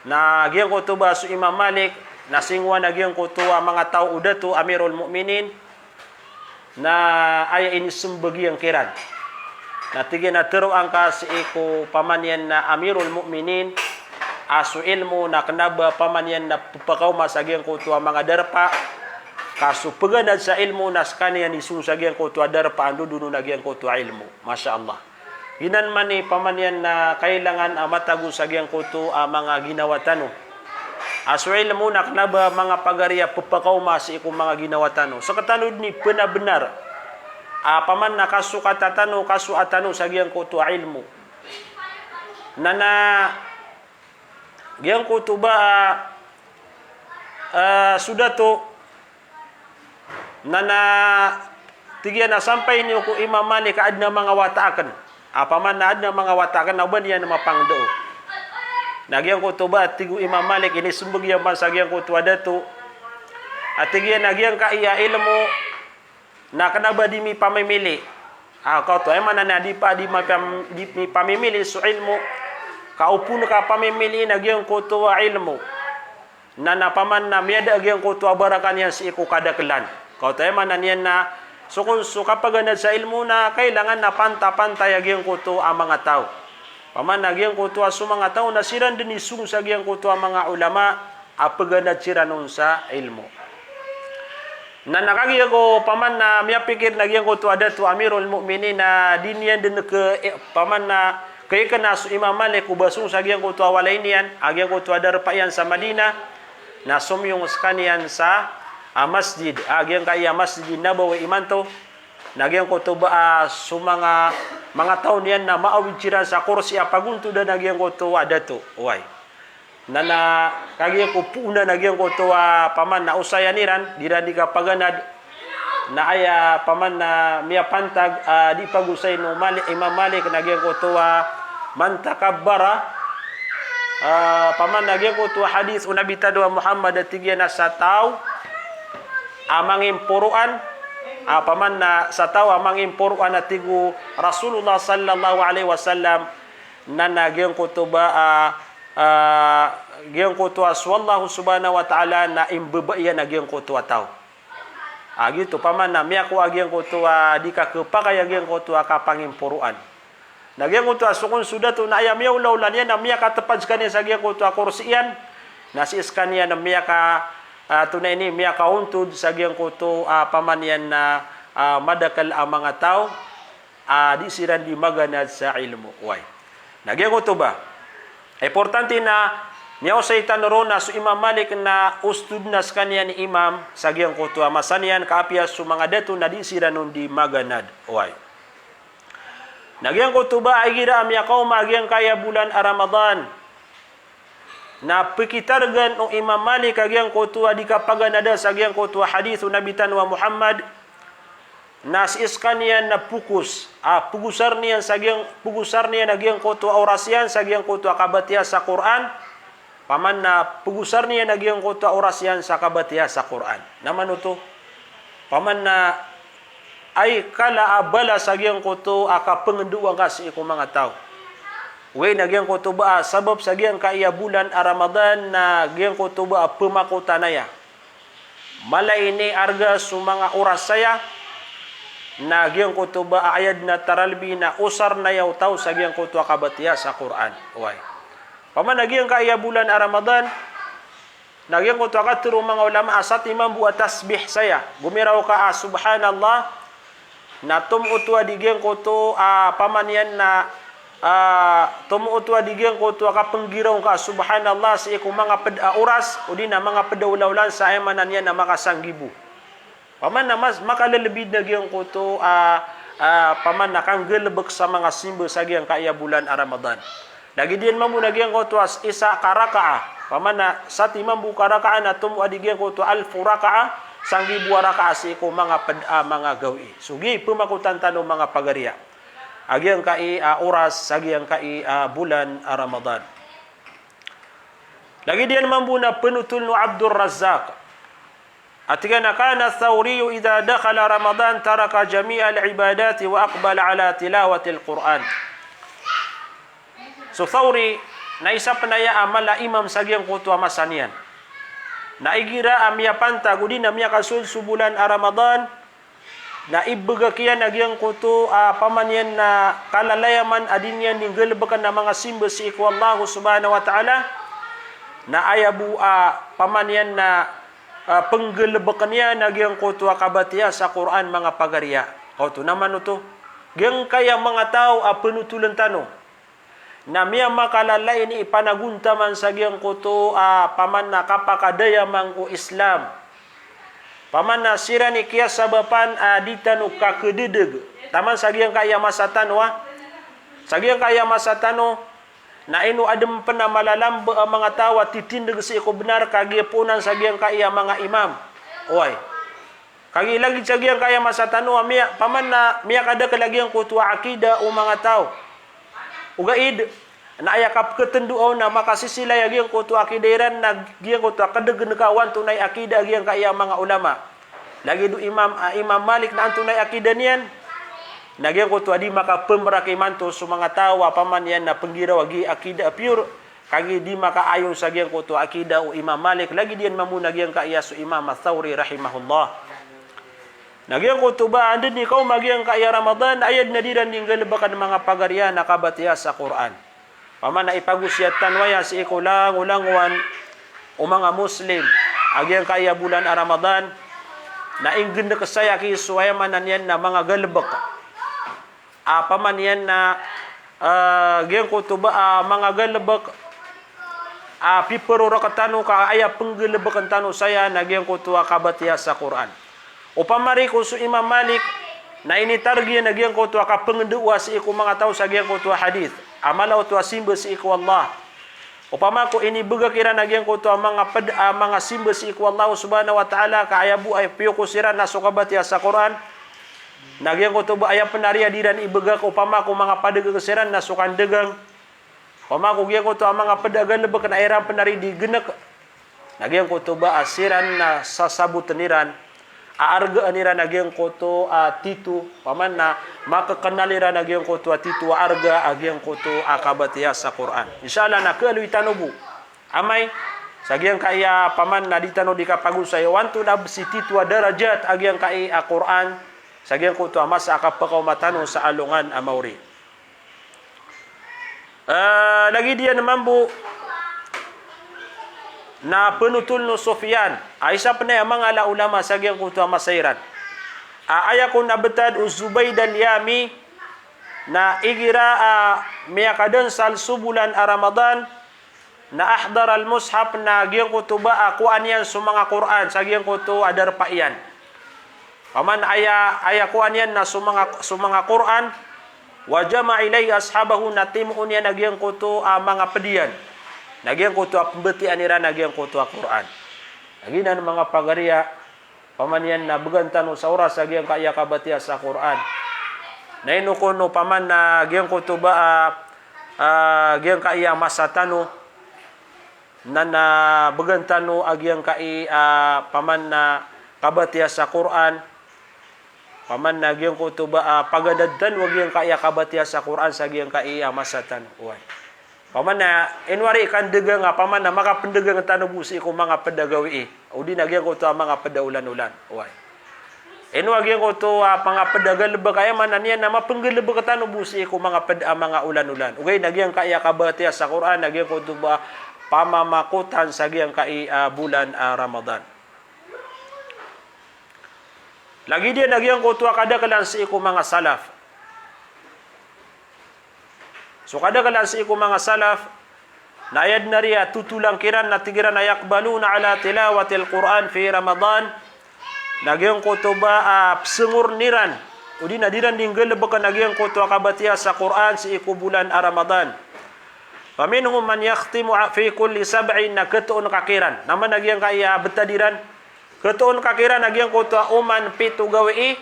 Na giyangkoto ba so Imam Malik, na singowan a giyangkoto a manga taw o dato, Amirul Mu'minin, na aya inisembag iyan kiran. Na tig iyan a tero angka sii ko paman iyan na Amirul Mu'minin, a so ilmo na kena ba paman iyan na pepakaoma sa giyangkoto a manga darpa, ka so peganad sa ilmo na sekaniyan i song sa giyangkoto a darpa a ndodonon a giyangkoto a ilmo. Masha Allah. Giyanan man i paman iyan na kailangan a matago sa giyangkoto a manga ginawa tano. A so ilmo na kena ba manga pagari a pepakaoma sii ko manga ginawa tano. Sekatano den i penabenar a paman na kasokata tano, kasoa tano sa giyangkoto a ilmo. Na na giyangkoto ba a, a, so dato, na na tig iyan a sampay niyo ko Imam Malik a aden a manga wata aken. A paman na aden a manga wata aken na o ba niyan mapangndao. Na giyangkoto ba a tig o Imam Malik, inisembag iyan man sa giyangkoto a dato. A tig iyan a giyangkai a ilmo na kena ba di mipamimili. A, kaoto, aya maana niyan a di pa, di mipam-, di mipamimili so ilmo. Ka o pon ka pamimili na giyangkoto a ilmo, na na paman na miyada a giyangkoto a baraka niyan sii ko kadakelan. Kaoto, aya maana niyan na so kon so kapaganad sa ilmo na kailangan na pantapantay a giyangkoto a manga taw. Paman na giyangkoto a so manga taw na siran den i song sa giyangkoto a manga ulama a peganad siran on sa ilmo. Na na kagiya ko paman na miyapikir na giyangkoto a dato Amirul Mu'minin na di niyan den ke, eh, paman na kaiken a so Imam Malik o ba song sa giyangkoto a walay niyan, a giyangkoto a darpa iyan sa Madinah, na somiyong sekaniyan sa, a, masjid, a giyangkai a Masjid Nabawi imanto, na giyangkoto ba, a, so manga, manga taw niyan na maawid siran sa korsi a pagontodan a giyangkoto a dato. Oway. Na na kagiya ko poon a giyangkoto a paman na osayan iran, di iran di kapaganad, na aya paman na miyapantag, a, di pagosay o Mali-, Imam Malik na giyangkoto a man takabbara, a, paman na giyangkoto a hadith o Nabi tano a Muhammad a tig iyan a sa taw a mangimporoan, a, paman na sa taw a mangimporoan a tig o Rasulullah sallallahu alaihi wasallam, na na giyangkoto ba, a, a, giyangkoto a so Allah subhanahu wa ta'ala na imbaba iyan a giyangkoto a taw. A, giyoto paman na miyakowa a giyangkoto a di kakepakay a giyangkoto a kapangimporoan. Na giyangkoto a so kon so dato na aya miyaolaola niyan na miyakatepad sekaniyan sa giyangkoto a korsi iyan. Na sii sekaniyan na miyaka, a, tonaa ini, miyakaontod sa giyangkoto a paman iyan na, a, madakel a manga taw a di siran di maganad sa ilmo. Oway. Na giyangkoto ba, importante na miyaosay tano ron a so Imam Malik na ostod na sekaniyan i imam sa giyangkoto a masa niyan, ka apiya so manga dato na di siran on di maganad. Oway. Na giyangkoto ba a igira a miyakaoma a giyangkai a bolan a Ramadan, na pekitargan o Imam Malik a giyangkoto a di kapaganada sa giyangkoto a hadith o Nabi tano a Muhammad, na sii sekaniyan na pokos, a, pogosar niyan sa giyang, pogosar niyan a giyangkoto a oras iyan sa giyangkoto a kabatiya sa Qur'an, paman na pogosar niyan a giyangkoto a oras iyan sa kabatiya sa Qur'an. Na mano oto? Paman na aya kala a balas a giyangkoto a kapengendao angka sii ko manga taw. Oway, na giyangkoto ba a sabap sa giyangkai a bolan a Ramadan na giyangkoto ba a pemakotan aya. Mala ini arga so manga oras saya, na giyangkoto ba a aya den a taralbi na osar na aya o taw sa giyangkoto a kabatiya sa Qur'an. Oway. Paman na giyangkai a bolan a Ramadan, na giyangkoto a katero o manga ulama a satiman bo a tasbih saya. Gomiraw ka a subhanallah, na tomo oto a di giyangkoto a paman iyan na, a, tomo oto a di giyangkoto a kapenggiraw ka a subhanallah sii ko manga ped a oras, odi na manga ped a olaola sa aya maana niyan na makasanggibo. Paman na mas makalelebi den a giyangkoto a, a, paman na kanggalebek sa manga simba sa giyangkai a bolan a Ramadan. Lagid iyan mambo na giyangkoto a isa ka raka'a. Paman na satiman bo ka raka'a na tomo a di giyangkoto a alfu raka'a, sanggibo a raka'a sii ko manga ped a manga gawii. So giya i pemakotan tano manga pagariya a giyangkai a oras sa giyangkai a bolan a Ramadan. Lagid iyan mambo na penotol o Abdul Razzaq. A tig iyan a kana Thawri idha dakhala Ramadan taraka jami'al ibadati wa aqbala ala tilawatil Qur'an. So Thawri, na isa pn aya a mala a imam sa giyangkoto a masa niyan. Na igira a miyapantag odi na miyakasold so bolan a Ramadan, na ibgak iyan a giyangkoto a paman iyan na kalalayaman a di niyan di nggalbkn a manga simba sii ko Allah subhanahu wa ta'ala, na aya bo a paman iyan na a, pnggalbkn iyan a giyangkoto a kabatiya sa Qur'an, manga pagariya. Oto, na man oto, giyangkaya manga taw a pnotoln tano na miyamakalalain i panagontaman sa giyangkoto a paman na kapakadayamang o Islam. Paman na siran i kiyasabapan a di tano kakdadg taman sa giyangkaya masa tano a, sa giyangkaya masa tano, na ino adn pn a malalamba a manga taw a titindg sii ko bnar kagiya poonan sa giyangkaya manga imam. Oway. Kagiya lagid sa giyangkaya masa tano a miya, paman na miyakadakl a giyangkoto a akida o manga taw. Ogaid na aya kapkatndo on na makasisilay a giyangkoto a akida iran na giyangkoto a kdgn ka o antonaa i akida a giyangkaya manga ulama. Lagid o Imam, a, Imam Malik na antonaa i akida niyan? Na giyangkoto a di makapmbrak imanto so manga taw a paman iyan na pnggiraw a giya akida a pure, kagiya di makaayon sa giyangkoto a akida o Imam Malik, lagid iyan mambo na giyangkaya so Imam Ath-Thawri rahimahullah. Na giyangkoto ba a anda dn i kaoma giyangkaya Ramadan, aya dn a di iran di nggalbkn a manga pagariya na kabatiya sa Qur'an. Paman na ipagosiyat tano aya sii ko langolangowan o manga Muslim a giyangkaya bolan a Ramadan, na inggnk saya ki so aya maana niyan na manga galbk a paman iyan na, ah, giyangkoto ba a manga galbk a piprorok tano ka aya pnggalbkn tano saya na giyangkoto a kabatiya sa Qur'an. Opama riko so Imam Malik na initarg iyan a giyangkoto a kapngndao a sii ko manga taw sa giyangkoto a hadith a mala oto a simba sii ko Allah. Opama ko inibgak iran a giyangkoto a manga pd a manga simba sii ko Allah subhanahu wa ta'ala ka aya bo a piyokos iran na so kabatiya sa Qur'an, na giyangkoto ba aya pn a riya di iran ibgak opama ko manga padagag siran na so kandagag. Opama ko giyangkoto a manga pd a galbk na iran pn a riya di gnk. Na giyangkoto ba a siran na sasabotn iran a argaan iran a giyangkoto a tito, paman na makaknal iran a giyangkoto a tito a arga a giyangkoto a kabatiya sa Qur'an. Insha Allah na kaaloy tano bo amay sa giyangkaya paman na di tano di kapagosay o antonaa bs i tito a darajat a giyangkaya Qur'an sa giyangkoto a masa a kapakaoma tano sa alongan a maori. Eh, lagid iyan mambo na pnotol o Sufyan, a isa pn aya manga ulama sa giyangkoto a masa iran. A, aya kon a btad o Zubayd al-Yami, na igira a miyakadansal so bolan a Ramadan, na ahdara al-mushaf, na giyangkoto ba a kowaan iyan so manga Qur'an sa giyangkoto a darpa iyan. Paman aya, aya kowaan iyan na so manga, so manga Qur'an, wa jama'a ilayhi ashabahu, na timoon iyan a giyangkoto a manga pd iyan, na giyangkoto a pmbatiyaa iran a giyangkoto a Qur'an. Lagid anan manga pagariya, paman iyan na bgan tano sa oras a giyangkaya kabatiya sa Qur'an. Na ino kon o paman na giyangkoto ba a, a, giyangkaya masa tano, na, na bgan tano a giyangkai a paman na kabatiya sa Qur'an, paman na giyangkoto ba a pagadad tano a giyangkaya kabatiya sa Qur'an sa giyangkai a masa tano. Oway. Paman na ino ari kandagang a paman na makapndagang tano bo sii ko manga pd a gawii, odi na giyangkoto a manga pd a olan-olan. Oway. Ino a giyangkoto a manga pd a galbk, aya maana niyan na mapnggalbk tano bo sii ko manga pd a manga olan-olan. Ogaid na giyangkaya kabatiya sa Qur'an na giyangkoto ba pamamakotan sa giyangkai a bolan a Ramadan. Lagid iyan a giyangkoto a kadaklan sii ko manga salaf. So kadaklan sii ko manga salaf, na aya dn a riya totolan kiran na tig iran a yaqbaluna ala tilawatil Qur'an fi Ramadan, na giyangkoto ba a psngorn iran, odi na di iran di nggalbkn a giyangkoto a kabatiya sa Qur'an sii ko bolan a Ramadan. Faminhum man yakhtimu fi kulli sab'in, na khatoon ka kiran. Na man a giyangkaya btad iran, khatoon ka kiran a giyangkoto a oman pito gawii,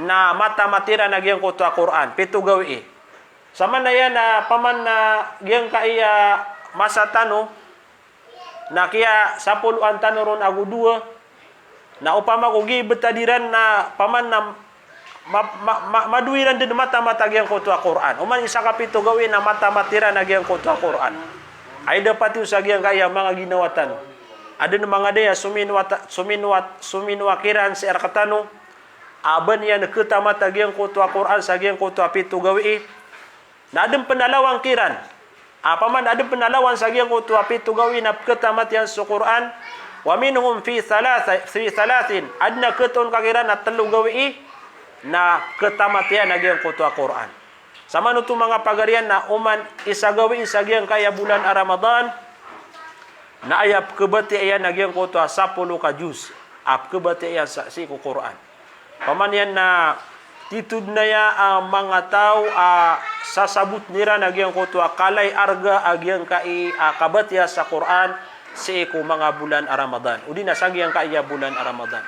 na matamat iran a giyangkoto a Qur'an, pito gawii. Samanaya na paman na giyangkaya masa tano, na kiyasapoloan tano ron ago dowa, Na opama ko gii btad iran na paman na ma-, ma-, ma-, madowa iran dn matamat a giyangkoto a Qur'an. Oman isa kapito gawii na matamat iran a giyangkoto a Qur'an. Ay dapat iyo sa giyangkaya manga ginawa tano. Adn manga daya sominowa ta-, sominowa, sominowa kiran sii rktano. A ba niyan khatamat a giyangkoto a Qur'an sa giyangkoto a pito gawii. Na adn pn a lawan kiran. Opama na adn pn a lawan sa giyangkoto a pito gawii na pkhatamat iyan so Qur'an. Wa minhum fi thalatha-, fi thalathin. Adn a khatoon ka kiran a tlo gawii na khatamat iyan a giyangkoto a Qur'an. Samanoto manga pagariya na oman isa gawii sa giyangkaya bolan a Ramadan. Na aya pkhabatiya iyan a giyangkoto a sapolo ka juz. A pkhabatiya iyan sa, sii ko Qur'an. Paman iyan na titho dn aya a manga taw a sasabotn iran a giyangkoto a kala i arga a giyangkai a kabatiya sa Qur'an sii ko manga bolan a Ramadan. Odi na sa giyangkaya bolan a Ramadan.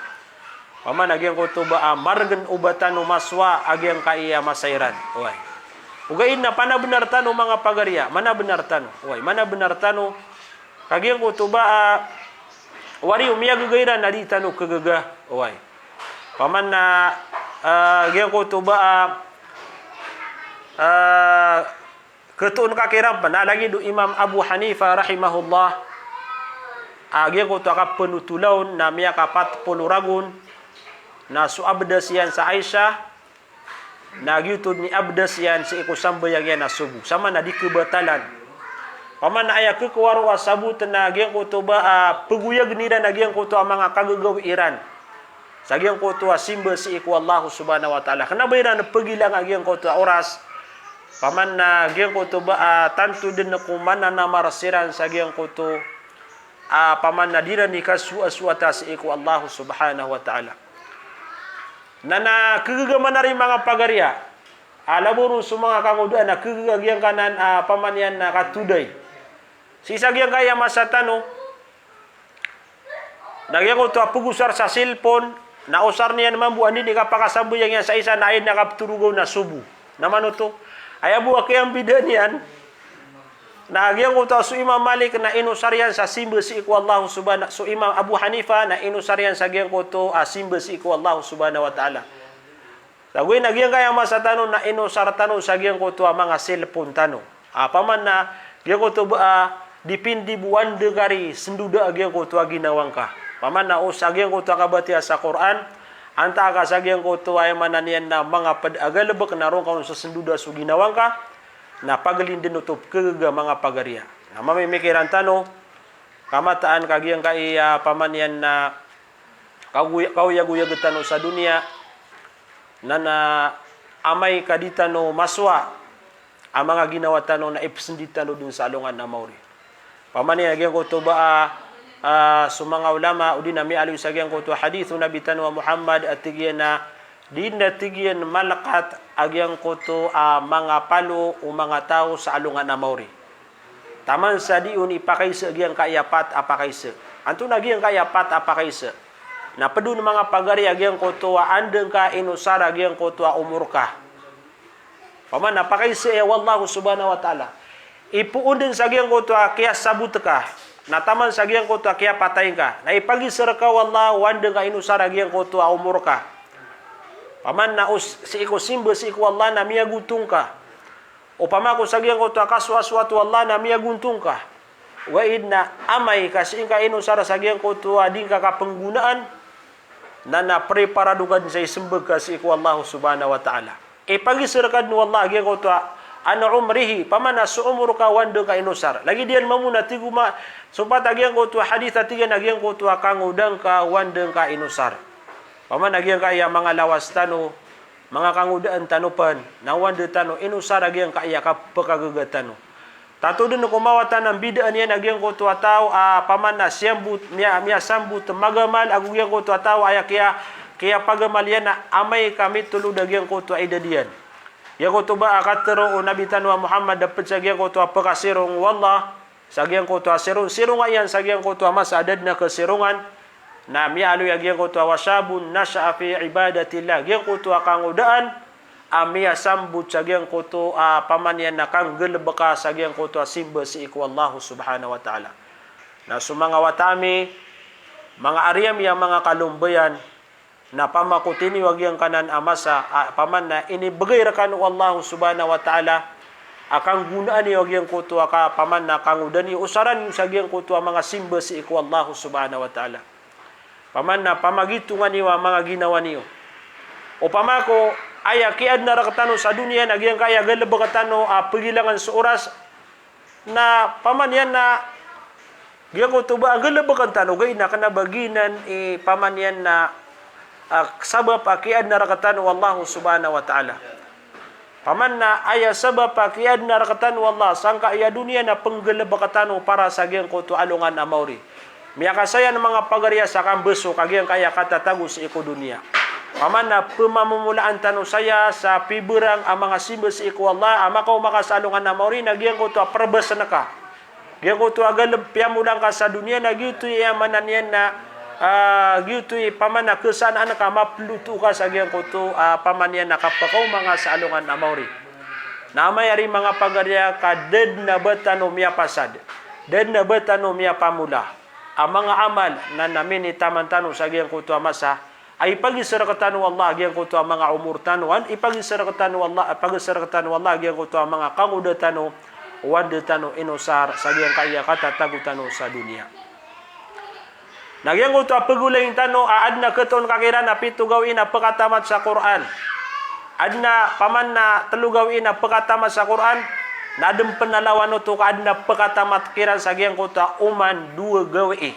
Paman a giyangkoto ba a margn o ba tano masowa a giyangkaya masa iran. Oway. Ogaid na panabnar tano manga pagariya, manabnar tano. Oway, manabnar tano. Ka giyangkoto ba a wari o miyagaga iran na di tano khagaga. Oway. Paman na, ah, giyangkoto ba a, ah, khatoon ka kiran pn a lagid o Imam Abu Hanifa rahimahullah. A giyangkoto a kapanothol on na miyakapat polo ragon. Na so abdas iyan sa Aisha. Na giyoto dn i abdas iyan sii ko sambayang iyan a sobo. Saman na di khabatalan. Paman na aya khakowaro a sabot na giyangkoto ba a pgoyagn iran a giyangkoto a manga kagagawii iran. Sa giyangkoto a simba sii ko Allah subhanahu wa ta'ala. Kna ba iran pgilang a giyangkoto a oras. Paman na giyangkoto ba a tanto dn ko mananamar siran sa giyangkoto a paman na di iran i kasowasowata sii ko Allah subhanahu wa ta'ala. Na, na khagaga man ari manga pagariya. A labo ron so manga kangodaan a khagaga giyangkanan a paman iyan na katoday. Sii sa giyangkaya masa tano. Na giyangkoto a pgosar sa cellphone, na osar niyan mambo a anda i kapakasambayang iyan sa isa na aya na kaptoroga on na sobo. Na manoto. Aya bo a kiyambidaan iyan. Na giyangkoto a so Imam Malik na inosar iyan sa simba sii ko Allah subhana-, so Imam Abu Hanifa na inosar iyan sa giyangkoto a simba sii ko Allah subhanahu wa ta'ala. Sa gowii na giyangkaya masa tano na inosar tano sa giyangkoto a manga cellphone tano. A paman na giyangkoto ba a dipindi bo o anda ka ri sndoda a giyangkoto a ginawa ngka. Paman na o sa giyangkoto a kabatiya sa Qur'an, antaa ka sa giyangkoto a aya maana niyan na manga pd a galbk na ron ka on sa sndoda so ginawa ngka. Na paglindn oto pkhagaga manga pagariya. Na mamimikiran tano, ka mataan ka giyangkaya paman iyan na kagoy-, kaoyagoyag tano sa doniya, na, na amay ka di tano masowa a manga ginawa tano na ipsndit tano dn sa alongan a maori. Paman iyan a giyangkoto ba a, a, so manga ulama, odi na miyaaloy sa giyangkoto a hadith o Nabi tano a Muhammad a tig iyan a, di na tig iyan malkat a giyangkoto a manga palo o manga taw sa alongan a maori. Taman sa di on ipakaiza giyangkaya pat a pakaiza. Antonaa giyangkaya pat a pakaiza? Na pd on manga pagari a giyangkoto a anda ngka inosar a giyangkoto a omor ka. Paman na pakaiza iyan o Allah subhanahu wa ta'ala. Ipoon dn sa giyangkoto a kiyasabot ka. Na taman sa giyangkoto a kiyapatay ngka. Na ipagiza rka o Allah o anda ngka inosar a giyangkoto a omor ka. Paman na os-, sii ko simba sii ko Allah na miyagontong ka. Opama ko sa giyangkoto a kasowasowat o Allah na miyagontong ka. Ogaid na amay ka sii ngka inosar sa giyangkoto a di ngka kapnggonaan, na, na preparado ka dn sa ismbag ka sii ko Allah subhanahu wa ta'ala. Ipagiza rka dn o Allah giyangkoto a an umrihi, paman a so omor ka o anda ngka inosar. Lagid iyan mambo na tig o ma-, so pat a giyangkoto a hadith a tig iyan a giyangkoto a kangodaan ka o anda ngka inosar. Paman a giyangkaya manga lawas tano, manga kangodaan tano pn, na o anda tano inosar a giyangkaya kapkhagaga tano. Tato dn ko mawatan a mbidaan iyan a giyangkoto a taw a paman a siyambot, miya-, miyasambot magamal ago giyangkoto a taw a aya kiya-, kiyapagamal iyan a amay ka mitolod a giyangkoto a idad iyan. Giyangkoto ba a katharo o Nabi tano a Muhammad a pd sa giyangkoto a pkhasirong o Allah. Sa giyangkoto a sirong, sironga iyan sa giyangkoto a masa a da dn a kasirongan, na miyaaloy a giyangkoto a wa shabbun nasha'a fi ibadatillah, giyangkoto a kangodaan a miyasambot sa giyangkoto a paman iyan na kanggalbka sa giyangkoto a simba sii ko Allah subhanahu wa ta'ala. Na so manga wata ami, Manga ari ami a manga kalombayan, na pamakoti niyo a giyangkanan a masa a paman na inibegay rekano o Allah subhanahu wa ta'ala a kanggonaan iyo a giyangkoto a ka paman na kangoda niyo, osaran iyo sa giyangkoto a manga simba sii ko Allah subhanahu wa ta'ala. Paman na pamagitongan iyo a manga ginawa niyo. Opama ko aya kiyaadna rektano sa doniya na giyangkaya galebek tano a pegilangan so oras, na paman iyan na giyangkoto ba a galebek tano, ogaid na kena ba giyanan i paman iyan na, ah, sabap a kiyaadna rektano o Allah subhanahu wa ta'ala. Paman na aya sabap a kiyaadna rektano o Allah sangkaya doniya na penggalebek tano para sa giyangkoto a alongan a maori. Miyakasayan manga pagari a sa kambesok a giyangkaya katatago sii ko doniya. Paman na pemamomolaan tano saya sa piberang a manga simba sii ko Allah a makaoma ka sa alongan a maori na giyangkoto a perbasen ka. Giyangkoto a galeb piyamola ngka sa doniya na giyoto i aya maana niyan na, ah, giyoto i paman na kesanaan ka mapeloto ka sa giyangkoto a paman iyan na kapakaoma nga sa alongan a maori. Na amay ari manga pagari a ka da den a ba tano miyapasad, da den a ba tano miyapamola a manga amal na, na minitaman tano sa giyangkoto a masa a ipagiza rektano o Allah a giyangkoto a manga omor tano, an ipagiza rektano o Allah, ipagiza rektano o Allah a giyangkoto a manga kangoda tano, o anda tano inosar sa giyangkaya katatago tano sa doniya. Na giyangkoto a pegolayin tano a aden a ketoon ka kiran a pito gawii na pekatamat sa Qur'an. Aden a paman na telo gawii na pekatamat sa Qur'an. Na aden pen a lawan oto ka aden a pekatamat kiran sa giyangkoto a oman dowa gawii.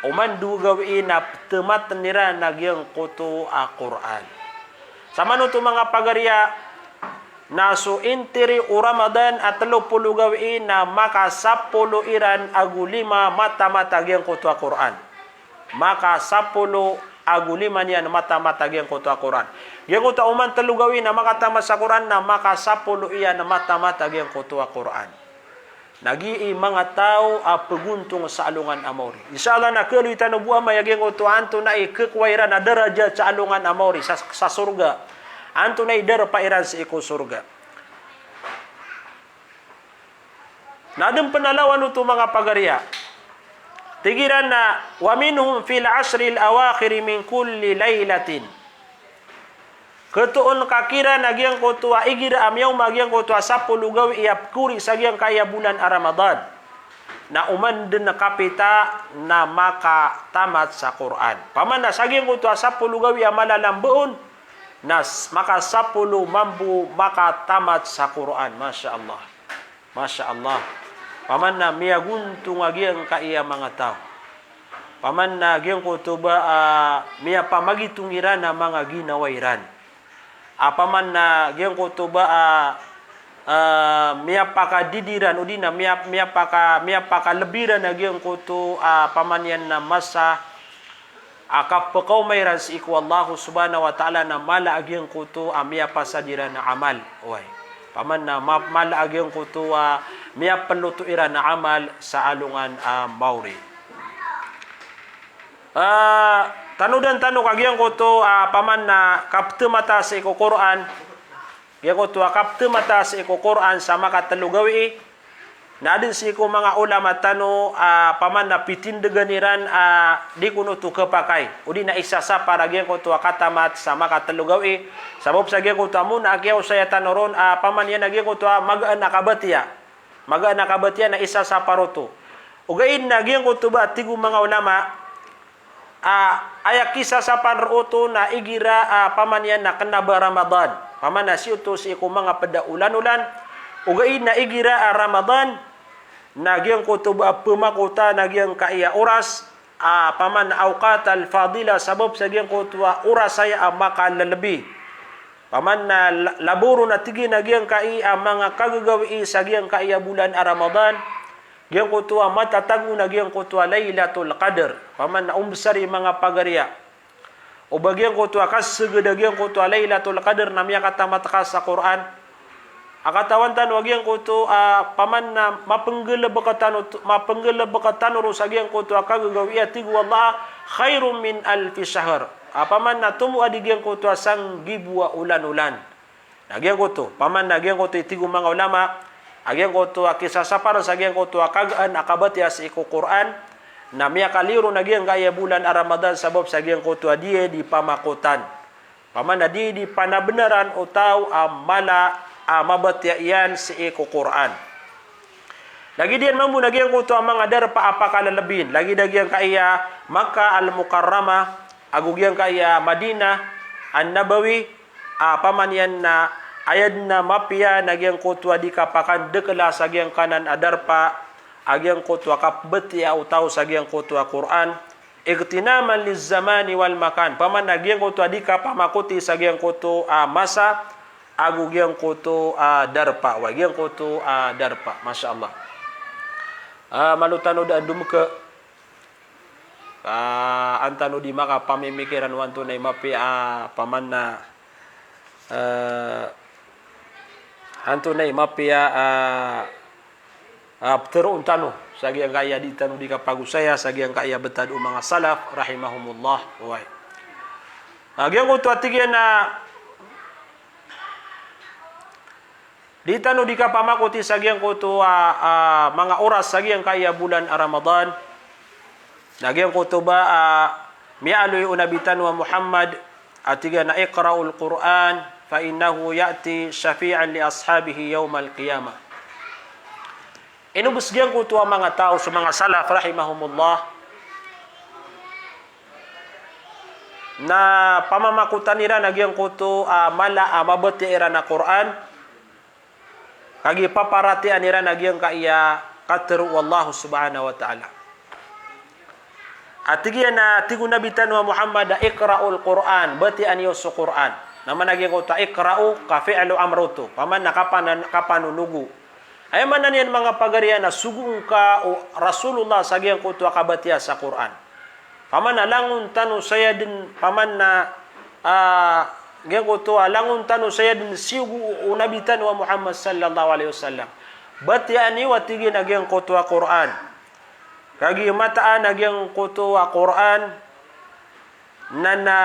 Oman dowa gawii na petamaten iran a giyangkoto a Qur'an. Sa manoto manga pagari a na so intiri o Ramadan a telo polo gawii na makasapolo iran ago lima matamat a giyangkoto a Qur'an. Makasapolo ago lima niyan matamat a giyangkoto a Qur'an. Giyangkoto a oman telo gawii na makatamat sa Qur'an na makasapolo iyan matamat a giyangkoto a Qur'an. Na gii manga taw a pegontong sa alongan a maori. Insha Allah na kaloy tano bo amay a giyangkoto a antonaa i kekowa iran a darajat sa alongan a maori sa, sa sorga. Antonaa i darpa iran sii ko sorga. Na aden pen a lawan oto manga pagari a. Tig iran na, "Wa minhum fil ashril awakhiri min kulli laylatin." Ketoon ka kiran a giyangkoto a igira a miyaoma a giyangkoto a sapolo gawii a pekori sa giyangkaya bolan a Ramadan. Na oman den a kapita na makatamat sa Qur'an. Paman na sa giyangkoto a sapolo gawii a malalambeon, na s-, makasapolo mambo makatamat sa Qur'an. Masha Allah. Masha Allah. Paman na miyagontong a giyangkaya manga taw. Paman na giyangkoto ba, ah, miyapamagitong iran a manga ginawa iran. A paman na giyangkoto ba, ah, ah, miyapakadidi iran, odi na miya-, miyapaka-, miyapakalebi iran a giyangkoto, ah, paman iyan na masa a kapekaoma iran sii ko Allah subhanahu wa ta'ala na mala a giyangkoto a miyapasad iran a amal. Oway. Paman na ma-, mala a giyangkoto a miyapeloto iran a amal sa alongan a maori. Ah, tanodan tano ka giyangkoto a paman na kapetamaten sii ko Qur'an. Giyangkoto a kapetamaten sii ko Qur'an sa makatelo gawii. Na aden sii ko manga ulama tano a paman na pitindegan iran a di kon oto kepakay. Odi na isasapar a giyangkoto a katamat sa makatelo gawii. Sabap sa giyangkoto a mona a kiyaosaya tano ron a paman iyan a giyangkoto a magaan a kabatiya. Magaan a kabatiya na isasapar oto. Ogaid na giyangkoto ba tig o manga ulama, a, aya kisasapar oto na igira a paman iyan na kena ba Ramadan. Paman na sii oto sii ko manga ped a olan-olan. Ogaid na igira a Ramadan, na giyangkoto ba pemakota na giyangkaya oras, a, paman awqat al-fadila, sabap sa giyangkoto a oras aya a makalelebi. Paman na la-, laboro na tig iyan a giyangkaya manga kagagawii sa giyangkaya bolan a Ramadan. Giyangkoto a matatago na giyangkoto a Laylatul Qadr. Paman na ombesar i manga pagari a. O ba giyangkoto a kaseged a giyangkoto a Laylatul Qadr na miyakatamat ka sa Qur'an. A katawan tano a giyangkoto a paman na mapenggalebek tano, mapenggalebek tano ron sa giyangkoto a kagagawii a tig o Allah, "Khairun min alfi shahr." A paman na tomo a di giyangkoto a sanggibo a olan-olan. Na giyangkoto, paman na giyangkoto i tig o manga ulama, a giyangkoto a kisasapar sa giyangkoto a kagaan a kabatiya sii ko Qur'an, Na miyakaliyo ron a giyangkaya bolan a Ramadan sabap sa giyangkoto a di, di pamakotan. Pamana di, di panabenaran o taw a mala a mabatiya iyan sii ko Qur'an. Lagid iyan mambo na giyangkoto a manga darpa a pakalelebin. Lagid a giyangkaya Makkah Al-Mukarramah, ago giyangkaya Madinah An-Nabawi, a pamaniyan na aya den a mapiya na giyangkoto a di kapakandekela sa giyangkanan a darpa, a giyangkoto a kapebatiya o taw sa giyangkoto a Qur'an, ightinaman lizzamani wal makan. Pamana giyangkoto a di kapamakoti sa giyangkoto a masa, ago giyangkoto a darpa. Wa giyangkoto a darpa. Masha Allah. Ah, malo tano da a domeke. Ah, an tano di makapamimikiran o antonaa i mapiya, ah, pamana, eh, antonaa i mapiya, ah, ah, peteroon tano sa giyangkaya di tano di kapagosaya sa giyangkaya betad o manga salaf rahimahumullah. Oway. Ah, giyangkoto a tig iyan a di tano di kapamakoti sa giyangkoto a, ah, manga oras sa giyangkaya bolan a Ramadan. Na giyangkoto ba, ah, miyaaloy o Nabi tano a Muhammad, a tig iyan a, "Iqra'ul Qur'an, fa innahu ya'ti shafi'an li ashabihi yawmal qiyamah." Inobes giyangkoto a manga taw so manga salaf rahimahumullah na pamamakotan iran a giyangkoto a mala a mabatiya iran a Qur'an, kagiya paparatiyayaan iran a giyangkaya katero o Allah subhanahu wa ta'ala. A tig iyan a tig o Nabi tano a Muhammad a, "Iqra'ul Qur'an," batiyaan iyo so Qur'an. Na maana giyangkoto a iqra'u ka fi'lu amr oto. Pamana kapanan-, kapanonogo. Aya maana niyan manga pagariya na sogoon ka o Rasulullah sa giyangkoto a kabatiya sa Qur'an. Pamana langon tano saya den, pamana, ah, giyangkoto a langon tano saya den siyogo o Nabi tano a Muhammad sallallahu alaihi wasallam. Batiyaan iyo a tig iyan a giyangkoto a Qur'an. Kagiya mataan a giyangkoto a Qur'an, na, na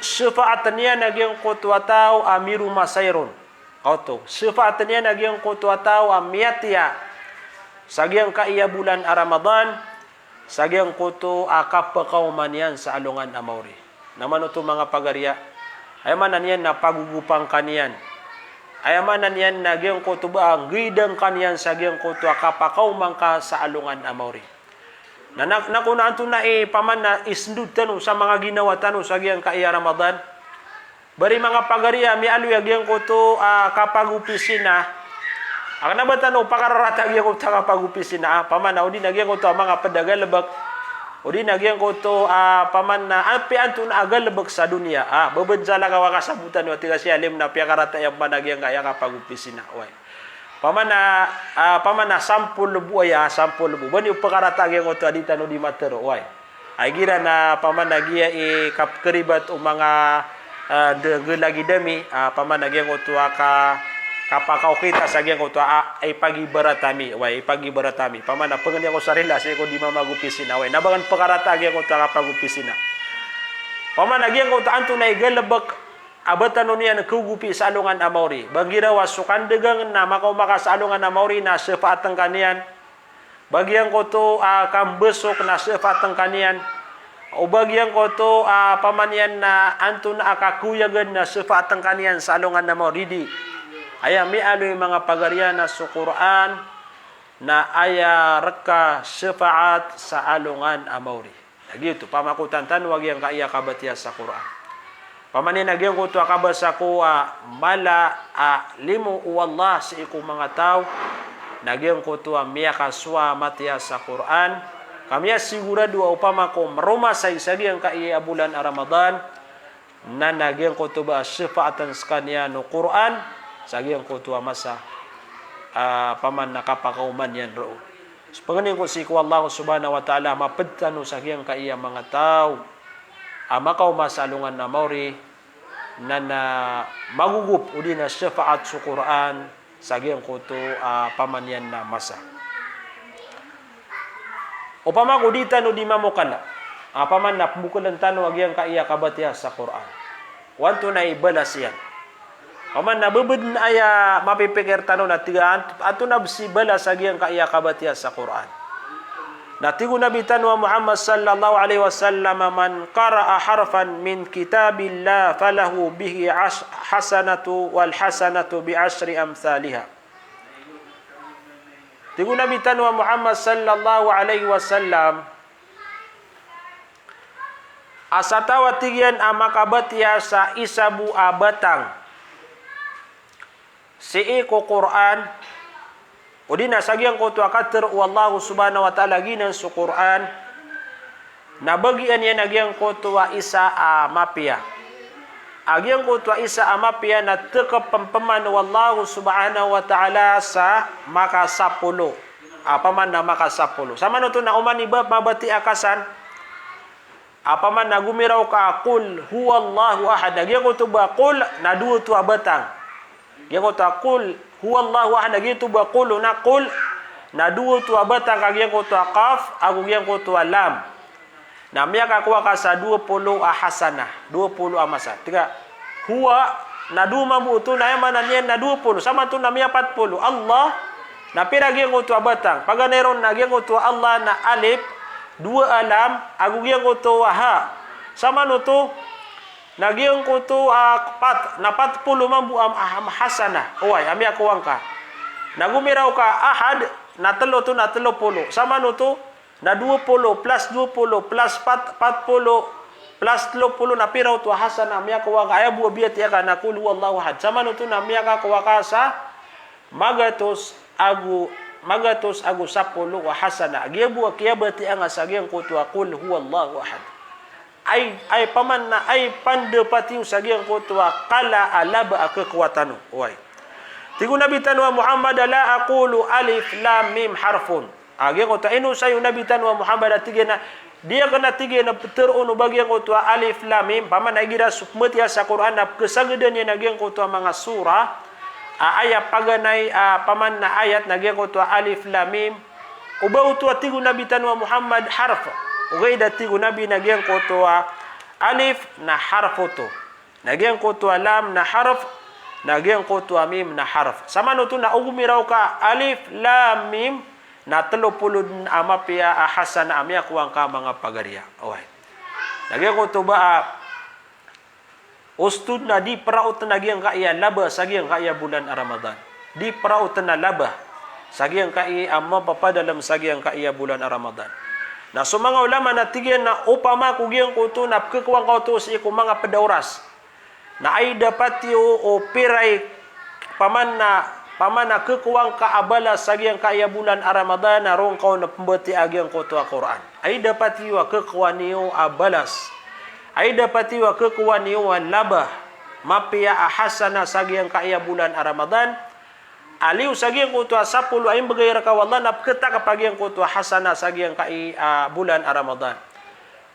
shafaat iyan a giyangkoto a taw a miromasay ron. Kaoto, shafaat iyan a giyangkoto a taw a miyatiya sa giyangkaya bolan a Ramadan, sa giyangkoto a kapakaoma niyan sa alongan a maori. Na mano oto manga pagariya, aya maana niyan na pagogopan ka niyan. Aya maana niyan na giyangkoto ba a nggidan ka niyan sa giyangkoto a kapakaoma ngka sa alongan a maori. Na, na, na ko na antonaa i pamana isendod tano sa manga ginawa tano sa giyangkaya Ramadan. Bari manga pagariya miyaaloy a giyangkoto a kapagopisina. A kena ba tano pakararata a giyangkoto a kapagopisina, ah, pamana odi na giyangkoto a manga ped a galebek. Odi na giyangkoto a pamana apiya antonaa a galebek sa doniya. Ah, bebed sa lakaw a kasabotan iyo a tig a si alim na piyakarata iyan pamana giyangkaya kapagopisina. Oway. Pamana, ah, pamana sampol lebo aya, sampol lebo. Ba niyo pekarata a giyangkoto a di tano di matero, oway. Ay gira na pamana giya i kapekeribat o manga, ah, de-, gelagid ami, ah, pamana giyangkoto a ka-, kapakaokita sa giyangkoto a, ah, ipagibarat ami, oway, ipagibarat ami. Pamana pengeni ako sa rila sii ko di mamagopisina, oway. Na ba ngan pekarata a giyangkoto a kapagopisina. Pamana giyangkoto a antonaa i galebek a ba tano niyan kaogopi sa alongan a maori. Ba giraw a so kandegang na makaoma ka sa alongan a maori na shafaat ngka niyan. Ba giyangkoto a kambesok na shafaat ngka niyan. O ba giyangkoto a pamaniyan na antonaa a kakoyagan na shafaat ngka niyan sa alongan a maori, di. Aya miyaaloy manga pagariya na so Qur'an na aya reka shafaat sa alongan a maori. Na giyoto, pamakotan tano a giyangkaya kabatiya sa Qur'an. Pamaniyan a giyangkoto a kabasa ko a mala a limo o Allah sii ko manga taw, na giyangkoto a miyakasowa matiya sa Qur'an, ka miyasigorado a opama ko meromasay sa giyangkaya bolan a Ramadan, na, na giyangkoto ba a shafaatan sekaniyan o Qur'an, sa giyangkoto a masa, ah, pamana kapakaoma niyan roo. So pengeni ko sii ko Allah subhanahu wa ta'ala, maped tano sa giyangkaya manga taw a makaoma sa alongan a maori, na, na magogop odi na shafaat so Qur'an, sa giyangkoto a pamaniyan na masa. Opama ko di tano di mamokala, a pamana pembokelen tano a giyangkaya kabatiya sa Qur'an. O antonaa i balas iyan. Pamana bebed aya mapipikir tano na tig a ant-, antonaa bes i balas a giyangkaya kabatiya sa Qur'an. Na tig o Nabi tano a Muhammad sallallahu alaihi wasallam, "Man qara'a harfan min kitabillah falahu bihi ash-, hasanatu wal hasanatu bi ashri amthaliha." Tig o Nabi tano a Muhammad sallallahu alaihi wasallam, a sa taw a tig iyan a makabatiya sa isa bo a batang sii ko Qur'an, odi na sa giyangkoto a katharo o Allah subhanahu wa ta'ala giyanan so Qur'an, na bagian iyan a giyangkoto a isa a mapiya. A giyangkoto a isa a mapiya na tekep pempeman o Allah subhanahu wa ta'ala sa makasapolo. A, paman na makasapolo. Samanoto na oman i ba-, mabatiya ka san, a, paman na gomiraw ka a qul huwallahu ahad. Na giyangkoto ba qul na dowa oto a batang. Giyangkoto a qul huwallahu ahad. Na giyangkoto ba qul na qul na dowa oto a batang ka giyangkoto a qaf ago giyangkoto a lam. Na miyakakowa ka sa dowa polo a hasanah, dowa polo a masa. Tig ka, huwa, na dowa mambo oto, na aya maana niyan na dowa polo. Samanoto na miyapat polo. Allah, na pira giyangkoto a batang? Paganay ron na giyangkoto a Allah na alif, dowa a lam, ago giyangkoto a ha. Samanoto na giyangkoto a pat, na pat polo mambo a, a, a hasanah. Oway, a miyakowa ngka. Na gomiraw ka ahad, na telo oto, na telo polo. Samanoto na dowa polo plus dowa polo plus pat, pat polo plus telo polo, na pira oto a hasanah a miyakowa ka? Aya bo a biyatiya ka na qul huwallahu ahad. Samanoto na miyakakowa ka sa magatos ago, magatos ago sapolo a hasanah. Giya bo a kiyabatiya nga sa giyangkoto a qul huwallahu ahad. Ay, ay paman na, ay pandapati iyo sa giyangkoto a kala a laba a kekowa tano. Oway. Tig o Nabi tano a Muhammad, "La aqulu alif lam mim harfun." A giyangkoto a inosay o Nabi tano a Muhammad a tig iyan a, di aken a tig iyan a peteroon o ba giyangkoto a alif lam mim, paman na igira so pembatiya sa Qur'an na pekesagadan iyan a giyangkoto a manga surah, a, aya paganay, a, paman na ayat na giyangkoto a alif lam mim, o ba oto a tig o Nabi tano a Muhammad harf, ogaid a tig o Nabi na giyangkoto a alif na harf oto. Na giyangkoto a lam na harf, na giyangkoto a mim na harf. Samanoto na o gomiraw ka alif, lam, mim, na telo polo den a mapiya a hasanah a miyakowa ngka a manga pagariya. Oway. Na giyangkoto ba a ostod na di peraoten a giyangkaya laba sa giyangkaya bolan a Ramadan. Di peraoten a laba sa giyangkaya a mapapadalem sa giyangkaya bolan a Ramadan. Na so manga ulama na tig iyan na opama ko giyangkoto na pekekowa ngka oto sii ko manga ped a oras, na ay dapat iyo o pira i paman na, paman na kekowa ngka a balas sa giyangkaya bolan a Ramadan na roo ngka on pembatiya a giyangkoto a Qur'an. Ay dapat iyo a kekowa niyo a balas. Ay dapat iyo a kekowa niyo a laba, mapiya a hasanah sa giyangkaya bolan a Ramadan. A liyo sa giyangkoto a sapolo a imbegay reka o Allah na peketakep a giyangkoto a hasanah sa giyangkai a bolan a Ramadan.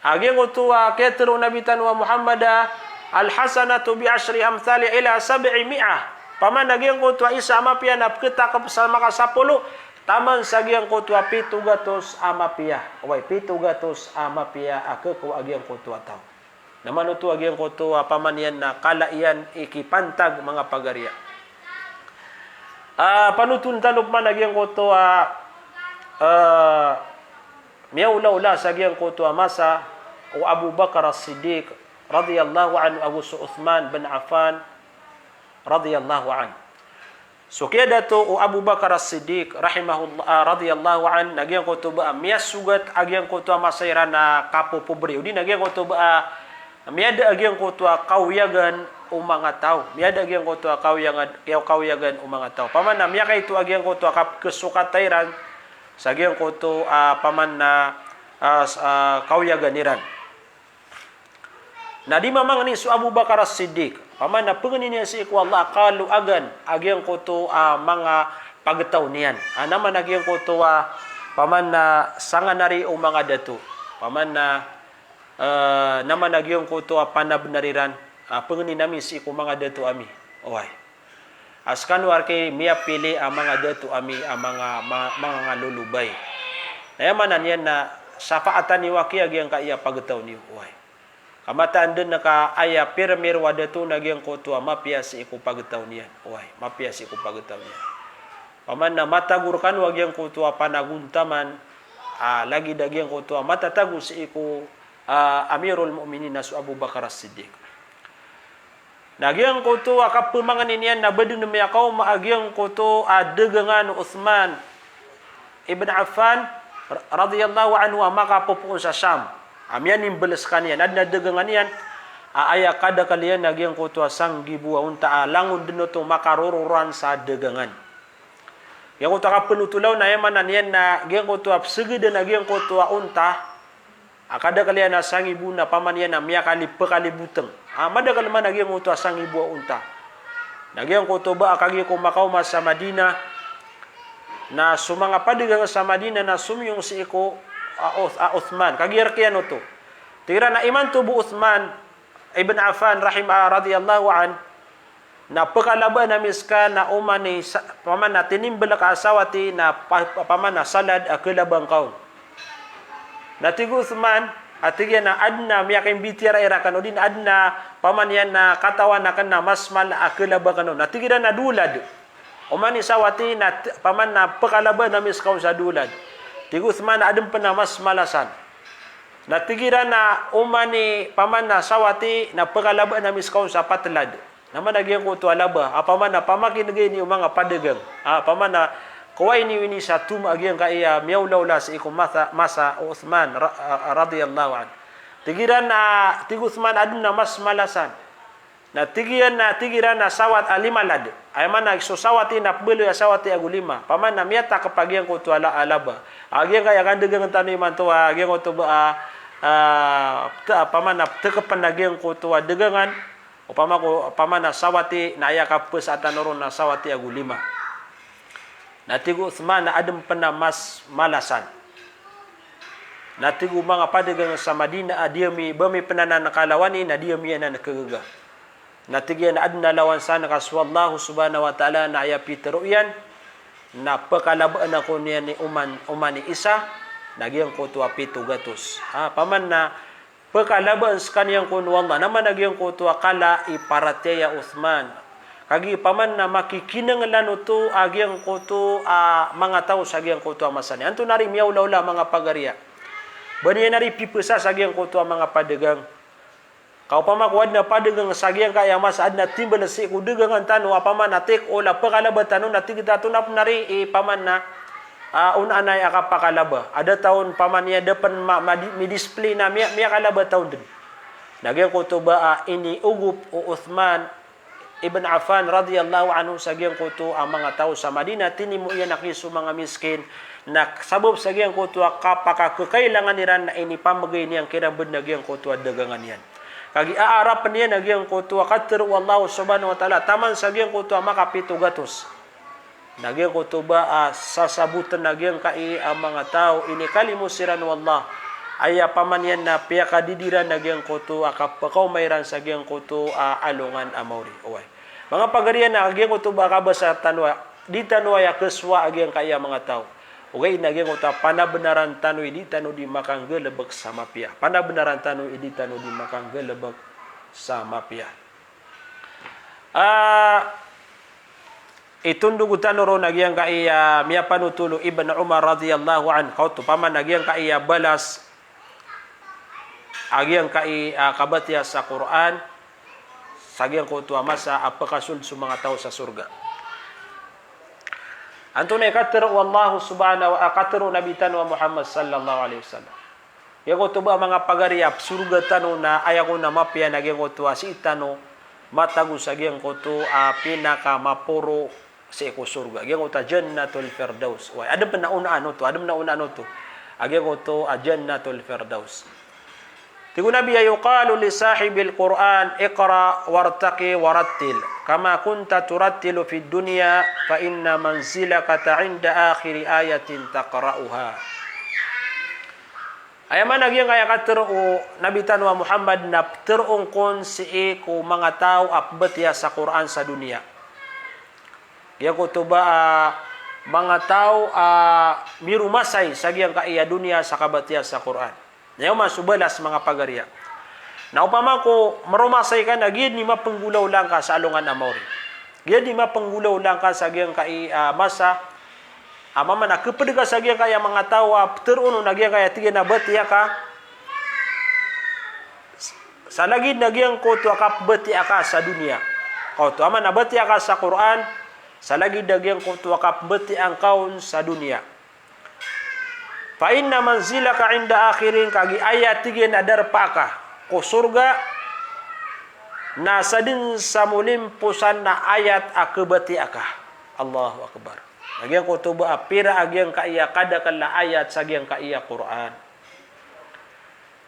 A giyangkoto a kiyatero o Nabi tano a Muhammad a, "Al-hasanatu bi ashri amthaliha ila sab'i mi'ah." Paman a giyangkoto a isa a mapiya na peketakep sa makasapolo, taman sa giyangkoto a pito gatos a mapiya. Oway, pito gatos a mapiya a kekowa a giyangkoto a taw. Na manoto a giyangkoto a paman iyan na kala iyan i kipantag manga pagariya. A, panoton tano pman a giyangkoto a, a, miyaolaola sa giyangkoto a masa o Abu Bakar As-Siddiq radiyallahu anhu ago so Uthman bin Affan radiyallahu anhu. So kiyadato o Abu Bakar As-Siddiq rahimahullah, ah, radiyallahu anhu, na giyangkoto ba a miyasogat a giyangkoto a masa iran a kapopobre, odi na giyangkoto ba a miyada a giyangkoto a kaoyagan o manga taw. Miyada a giyangkoto a kaoyagan, kaoyagan o manga taw. Paman na miyakaito a giyangkoto a kap-, kesokata iran sa giyangkoto a paman na, ah, s-, ah, kaoyagan iran. Na di mamangni so Abu Bakar As-Siddiq, paman na pengnin iyan sii ko Allah a kaloagan a giyangkoto a manga pagtaw niyan. A naman a giyangkoto a paman na sanganari o manga dato. Paman na, eh, naman a giyangkoto a panabenar iran, a pengnin ami sii ko manga dato ami. Oway. A sekano a rki miyapili a manga dato ami a manga, ma-, manga ngalolobay. Na aya maana niyan na safaatan iyo aki a giyangkai a pagtaw niyo, oway. Ka mataan den ka aya pirmiro a dato na giyangkoto a mapiya sii ko pagtaw niyan, oway, mapiya sii ko pagtaw niyan. Paman na matago rekano a giyangkoto a panagontaman Ah, lagid a giyangkoto a matatago sii ko, ah, Amirul Mu'minin na so Abu Bakar As-Siddiq. Na giyangkoto a kapemangnin iyan na ba den miyakaoma a giyangkoto a dagangan o Uthman ibn Affan ra-, radiyallahu anhu a makapopoon sa Sham. A miyanimbel sekaniyan, aden a dagangan iyan, a aya kadakel iyan na giyangkoto a sanggibo a onta a langon den oto makarororan sa dagangan. Giyangkoto a kapenotol on na aya maana niyan na giyangkoto a pesegeden a giyangkoto a onta a kadakel iyan a sangibo na paman iyan a miyakali-, pekaliboteng. A madakel man a giyangkoto a sangibo a onta. Na giyangkoto ba a kagiya ko makaoma sa Madina, na so manga padagang sa Madina na somiyong sii ko, a, Uth-, a, Uthman. Kagiya rek iyan oto. Tig iran a imanto bo Uthman ibn Affan rahim-, a, radiyallahu anh, na pekalabaan ami seka na oman i sa-, paman na tinimbel ka a sawati na pa-, pa-, paman na salad a kelabaan ka on. Na tig o Uthman, a tig iyan a aden a miyakaimbitiyara i raken, odi na aden a paman iyan na katawan aken na mas mala a kelabaan aken on. Na tig iran a dowa lad. Oman i sawati na t-, paman na pekalabaan ami seka on sa dowa lad. Tig o Uthman a aden pen a mas mala san. Na tig iran a oman i paman na sawati na pekalabaan ami seka on sa pat lad. Na mana giyangkoto a laba, a paman na pamakinegay niyo manga padagang. A paman na kowai niyo ini sa toma a giyangkaya miyaolaola sii ko masa, masa o Uthman ra-, a, a, radiyallahu anh. Tig iran a, tig o Uthman a aden a mas mala san. Na tig iyan, na tig iran a sawat a lima lad. Aya maana so sawati na pebaloy a sawati ago lima. Paman na miyatakep a giyangkoto a la-, a laba. A giyangkaya kandagangen tano imanto a giyangkoto ba a, a, te-, paman na tekepen a giyangkoto a dagangan. Opama ko, opama na sawati na aya kapesaan tano ron na sawati ago lima. Na tig o Uthman na aden pen a mas mala san. Na tig o manga padagang sa Madina a di ami, ba ami pen anan kalawani na di ami anan kegaga. Na tig iyan a aden a lawan san ka so Allah subhanahu wa ta'ala na aya pitero iyan na pekalabaan ako niyan i oman, oman i isa na giyangkoto a pito gatos. A, paman na pekalabaan sekaniyan kon o Allah. Na mana giyangkoto a kala i paratiyaya o Uthman. Kagiya paman na makikinengelan oto a giyangkoto a manga taw sa giyangkoto a masa niyan. Antonaa i miyaolaola a manga pagariya? Ba niyan ari pipesa sa giyangkoto a manga padagang. Ka opama ko aden a padagang sa giyangkaya masa aden a timbel sii ko dagangan tano a paman na take all a pekalaba tano na tig tano na pen ari i paman na a, onaan aya a kapakalaba. A da taw on paman iyan da pen ma-, madi-, midisplay na miya-, miyakalaba taw den. Na giyangkoto ba a iniogop o Uthman ibn Affan radiyallahu anhu sa giyangkoto a manga taw sa Madina, tinimo iyan a kiso manga miskin, na sabap sa giyangkoto a kapakakekailangan iran na inipamegay niyan kiran bed na giyangkoto a dagangan iyan. Kagiya aarapen iyan a giyangkoto a katero o Allah subhanahu wa ta'ala, taman sa giyangkoto a makapito gatos. Na giyangkoto ba a sasaboten a giyangkai a manga taw, inikalimo siran o Allah. Aya paman iyan na piyakadidi iran a giyangkoto a kapakaoma iran sa giyangkoto a alongan a maori. Oway. Manga pagariya na giyangkoto ba kabasa tano a, di tano aya kesowa a giyangkai a manga taw. Ogaid na giyangkoto a panabenaran tano i di tano di makanggalebek sa mapiya. Panabenaran tano i di tano di makanggalebek sa mapiya. A, itondog tano ron a giyangkai a miyapanotol o Ibn Umar radiyallahu anhu, ka oto paman a giyangkai a balas a giyangkai a kabatiya sa Qur'an sa giyangkoto a masa a pekasold so manga taw sa sorga. Antonaa i katero o Allah subhanahu wa, a katero o Nabi tano a Muhammad sallallahu alaihi wasallam. Giyangkoto ba manga pagariya, sorga tano na aya kon a mapiya na giyangkoto a sii tano matago sa giyangkoto a pinakamaporo sii ko sorga. Giyangkoto a Jannatul Firdaus. Oway, aden pen a onaan oto, aden pen a onaan oto. A giyangkoto a Jannatul Firdaus. Tig o Nabi a, "Yuqalu li sahibil Qur'an, iqra wartaqi warattil. Kama kunta turattilu fid dunya, fa inna manzilaka inda akhiri ayatin taqra'uha." Aya maana giyangkaya katero o Nabi tano a Muhammad na teroon kon sii ko manga taw a pebatiya sa Qur'an sa doniya. Giyangkoto ba a manga taw a miromasay sa giyangkaya doniya sa kabatiya sa Qur'an. Na aya oman so balas manga pagariya. Na opama ko meromasay ka na giya den i mapenggolawla ngka sa alongan a maori. Giya den i mapenggolawla ngka sa giyangkai a masa a, paman a keped ka sa giyangkaya manga taw a peteroon on a giyangkaya tig iyan a batiya ka, sa lagid na giyangkoto a kapebatiya ka sa doniya. Kaoto, paman a batiya ka sa Qur'an, sa lagid na giyangkoto a kapebatiya ngka on sa doniya. Fa inna manzilaka inda akhirin, kagiya aya tig iyan a darpa ka ko sorga na sadn sa molimposan a ayat a kebatiya ka. Allahu Akbar. Na giyangkoto ba a pira a giyangkaya kadakel a ayat sa giyangkaya Qur'an.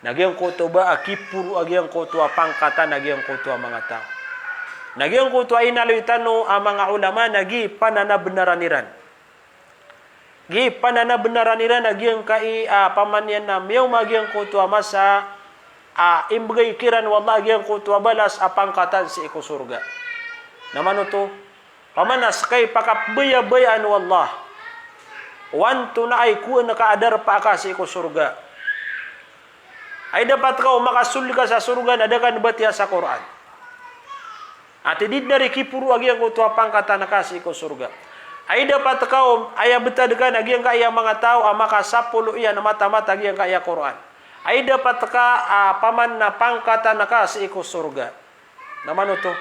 Na giyangkoto ba a kiporo a giyangkoto a pangkatan a giyangkoto a manga taw. Na giyangkoto a inaloy tano a manga ulama na giya i pananabenaran iran. Giya i pananabenaran iran a giyangkai a, paman iyan na miyaoma a giyangkoto a masa a imbegay kiran o Allah a giyangkoto a balas a pangkatan sii ko sorga. Na mano oto, paman a seka i pakapbayabayaan o Allah o antonaa i kowaan ka a darpa ka sii ko sorga. Ay dapat ka o makasold ka sa sorga na da ka dn batiya sa Qur'an. Ati di dn ari kiporo a giyangkoto a pangkatan ka sii ko sorga. Ay dapat ka o aya betad ka na giyangkaya manga taw a makasapolo iyan a matamat a giyangkaya Qur'an. Ay dapat ka a, paman na pangkatan ka sii ko sorga. Na mano oto?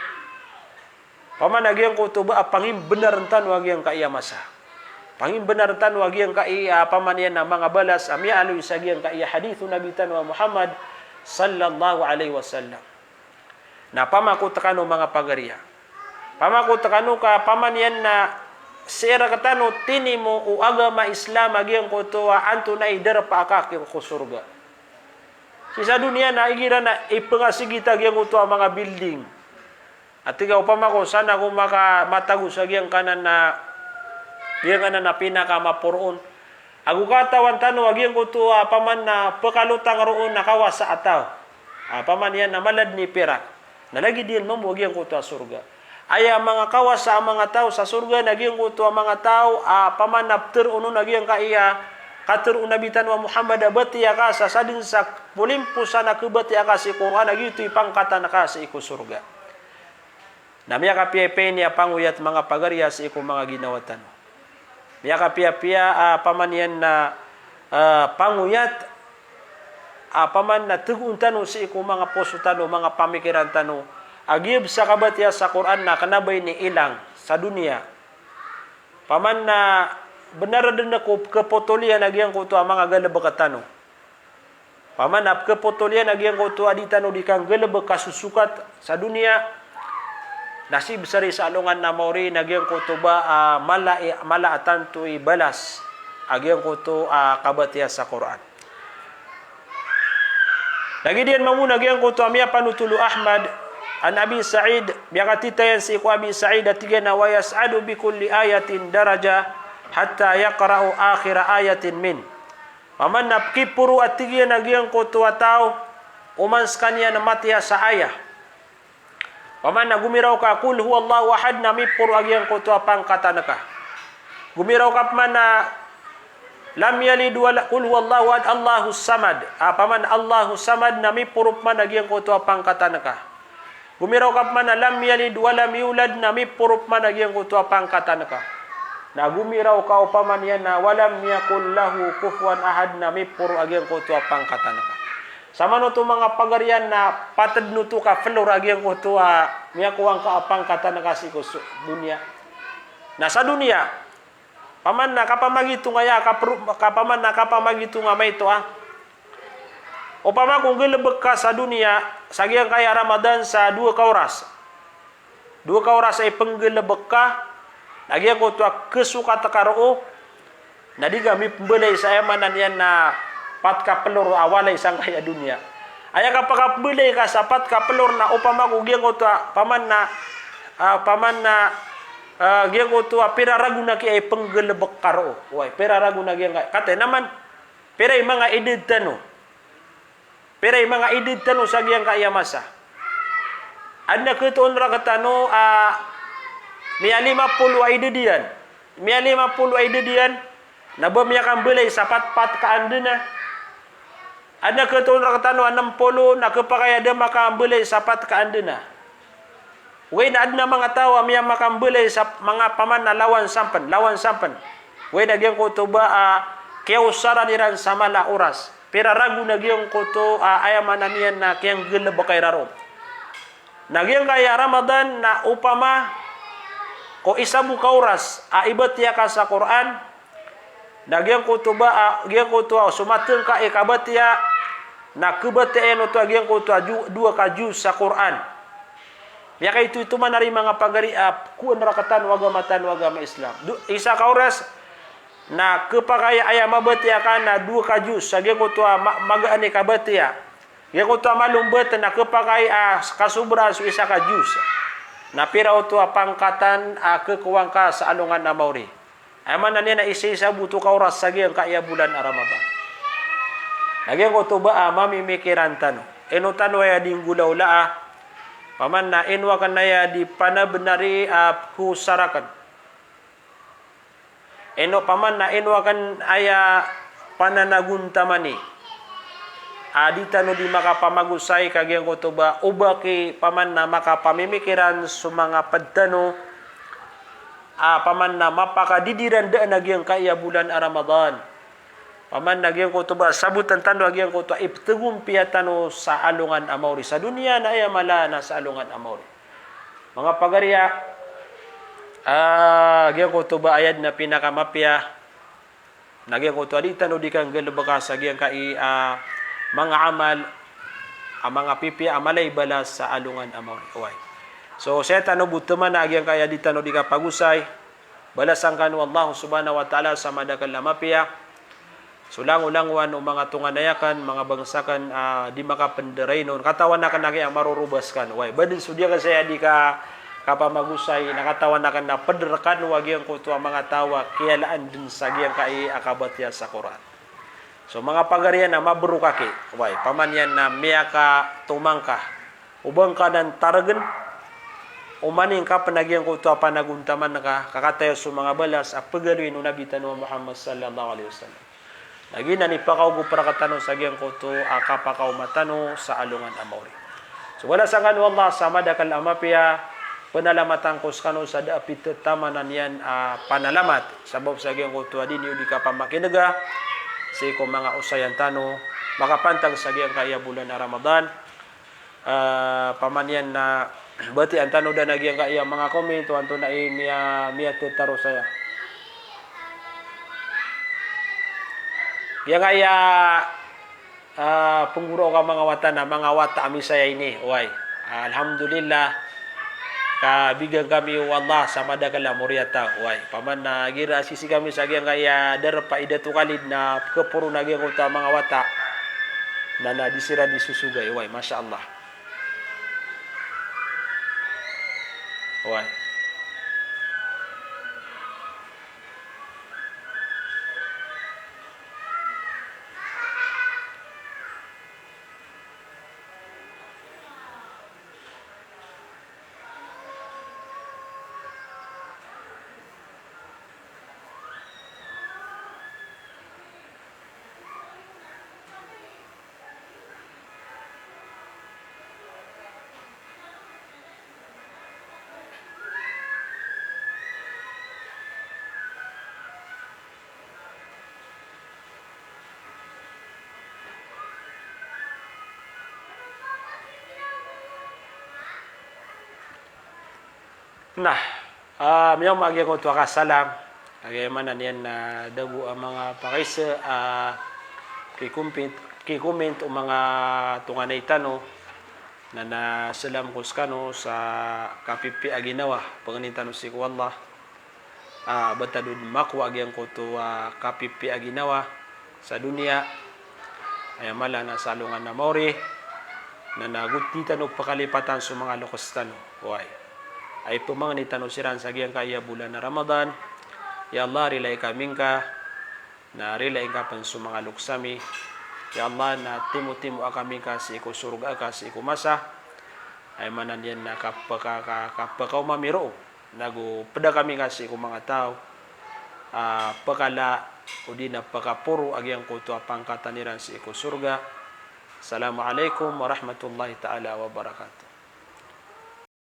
Paman a giyangkoto ba a pangimbenar tano a giyangkaya masa. Pangimbenar tano a giyangkaya, paman iyan na manga balas a miyaaloy sa giyangkaya hadith o Nabi tano a Muhammad sallallahu alaihi wasallam. Na pamako tekano manga pagariya. Pamako tekano ka, paman iyan na sii rektano tinimo o agama Islam a giyangkoto a antonaa i darpa ka ko sorga. Sii sa doniya na igira na ipengasigit a giyangkoto a manga building. Ati ka opama ko san ako maka, matago sa giyangkanan a, giyangkanan a pinakamaporo on. Ago katawan tano a giyangkoto a, paman na pekalotang roo na kawasa a taw. A, paman iyan na mala dn i pirak. Na lagid iyan mambo a giyangkoto a sorga. Aya manga kawasa a manga taw sa sorga na giyangkoto a manga taw a, paman na peteroon on a giyangkaya katero o Nabi tano a Muhammad a batiya ka sa sadn sa polimposan a kebatiya ka sii Qur'an a giyoto i pangkatan ka sii ko sorga. Na miyakapiyapiya ini a pangoyat manga pagariya sii ko manga ginawa tano. Miyakapiyapiya a, paman iyan na, a, pangoyat a, paman na tegoon tano sii ko manga poso tano, manga pamikiran tano a giyab sa kabatiya sa Qur'an na kena ba ini ilang sa doniya. Paman na benar dn ko kepotol iyan a giyangkoto a manga galebek tano. Paman na pekepotol iyan a giyangkoto a di tano di kanggalebek a sosokat sa doniya, na sii besar i sa alongan na maori na giyangkoto ba a mala i, mala a tanto i balas a giyangkoto a kabatiya sa Qur'an. Lagid iyan mambo na giyangkoto a miyapanotol o Ahmad, an Abi Sa'id, miyakatitayan sii ko Abi Sa'id a tig iyan a, "Wa yas'adu bi kulli ayatin daraja hatta yaqra'u akhira ayatin min." Paman na pekiporo a tig iyan a giyangkoto a taw, oman sekaniyan a matiya sa ayah. Paman na gomiraw ka qul huwallahu ahad na miporo a giyangkoto a pangkatan ka. Gomiraw ka paman na lam yalid wa la-, qul huwallahu ahad, Allahus samad. A, paman Allahus samad na miporo paman a giyangkoto a pangkatan ka. Gomiraw ka paman a lam yalid wa lam yulad na miporo paman a giyangkoto a pangkatan ka. Na gomiraw ka o paman iyan na wa lam yakul lahu kufuwan ahad na miporo a giyangkoto a pangkatan ka. Sa manoto manga pagariya na patedn oto ka felor a giyangkoto a miyakowa ngka a pangkatan ka sii ko so-, doniya. Na sa doniya, paman na kapamagitonga aya, kapro-, ka paman na kapamagitonga maito a. Opama ko nggalebek ka sa doniya, sa giyangkaya Ramadan sa dowa ka oras. Dowa ka oras a ipenggalebek ka, na giyangkoto a kesokat ka roo, na di ka mipembalay sa aya maana niyan na pat ka pelor a walay sangkaya doniya. Aya kapakapembalay ka sa pat ka pelor na opama ko giyangkoto a, paman na, a, paman na, a, giyangkoto a pira ragon aki a ipenggalebek ka roo. Oway, pira ragon a giyangkaya. Kataya naman, pira i manga idad tano. Pira i manga idad tano sa giyangkaya masa. Aden a ketoon rektano a miya lima polo a idad iyan. Miya lima polo a idad iyan, na ba miyakambalay sa pat, pat ka andena. Aden a ketoon rektano a nem polo, na kepakay a da makambalay sa pat ka andena. Ogaid na aden a manga taw a miyamakambalay sa manga paman na lawan sampen, lawan sampen. Oway, na giyangkoto ba a kiyaosaran iran sa mala a oras. Pira ragon a giyangkoto a, aya maana niyan na kiyanggalebeka iran roo. Na giyangkai a Ramadan na opama ko isa bo ka oras a ibatiya ka sa Qur'an, na giyangkoto ba a, giyangkoto a so matengka i kabatiya, na kebatiya iyan oto a giyangkoto a ju-, dowa ka juz sa Qur'an. Miyakaito-ito man ari manga pagari a kowan rektano a agama tano a agama Islam. Do, isa ka oras na kepakay a aya mabatiya ka na dowa ka juz sa giyangkoto a ma-, magaan i kabatiya. Giyangkoto a malombat na kepakay a kasobraan so isa ka juz. Na pira oto a pangkatan a kekowa ngka sa alongan a maori. Aya maana niyan na isa-isa bo oto ka oras sa giyangkai a bolan a Ramadan. Na giyangkoto ba a mamimikiran tano. Ino tano aya di nggolawlaa. Paman na ino aken aya di panabenari a kosaraken. Ino paman na ino aken aya pananagontamani a di tano di makapamagosay ka giyangkoto ba oba ki paman na makapamimikiran so manga ped tano a paman na mapakadidiran daan a giyangkai a bolan a Ramadan. Paman na giyangkoto ba sabotan tano a giyangkoto a iptegompiya tano sa alongan a maori. Sa doniya na aya mala na sa alongan a maori. Manga pagari a, ah, giyangkoto ba aya den a pinakamapiya, na giyangkoto a di tano di kanggalebeka sa giyangkai a manga amal a manga pipiya a mala i balas sa alongan a maori. Oway. So, saya tano bo temana a giyangkai a di tano di kapagosay. Balasan kano o Allah subhanahu wa ta'ala sa madakel a mapiya. So langolangowan o manga tonganay aken, manga bangsa aken, ah, di makapenderay non. Katawan aken a giya marorobas kano. Oway, ba den so di aken saya di ka, kapamagosay, na katawan aken a peder kano a giyangkoto a manga taw a kiyalaan den sa giyangkai a kabatiya sa Qur'an. So manga pagari a mabrok aki. Oway, paman iyan na miyakatomangka. O ba ngka nan taregen, oman i ngka pen a giyangkoto a panagontaman ka, ka kataya so manga balas a pegaloyin o Nabi tano a Muhammad sallallahu alaihi wasallam. Na giyanan i pakaogop rektano sa giyangkoto a kapakaoma tano sa alongan a maori. So balasan kano o Allah sa madakel a mapiya, penalamatan ko sekano sa da a pitetamanan iyan a panalamat. Sabap sa giyangkoto a di niyo di kapamakinega sii ko manga osayan tano, makapantag sa giyangkai a bolan a Ramadan. Ah, paman iyan na batian tano den a giyangkai a manga comment, o antonaa i miya, miyatetaro saya. Giyangkai a, ah, penggoro ka manga wata na, manga wata a misaya ini, oway. Alhamdulillah. Kabigan kami o Allah sa madakel a moriyataw, oway. Paman na igira sisii kami sa giyangkai a darpa i Dato Khalid na keporo na giyangkoto a manga wata. Na, na di siran di sosogay, oway, masha Allah. Oway. Na, ah, miyaoma a giyangkoto a kasalam, a giya maana niyan na da bo a manga pakaisa a kikompit, kikoment o manga tonganay tano, na, na salam ko sekano sa kapipiya a ginawa, pangnin tano sii ko Allah. Ah, ba tano den makowa a giyangkoto a kapipiya a ginawa sa doniya, aya mala na sa alongan a maori, na, na go di tano pekalipatan so manga loks tano. Oway. Ay pemangni tano siran sa giyangkai a bolan a Ramadan. Ya Allah, rilai kami ngka, na rilai ngka pen so manga loks ami. Ya Allah, na timotimoa kami ngka sii ko sorga ka sii ko masa. Aya maana niyan na kapeka, ka, kapekaoma ami roo. Nago peda kami ngka sii ko manga taw a pekala odi na pekaporo a giyangkoto a pangkatan iran sii ko sorga. Assalamu alaikum warahmatullahi ta'ala wabarakatuh.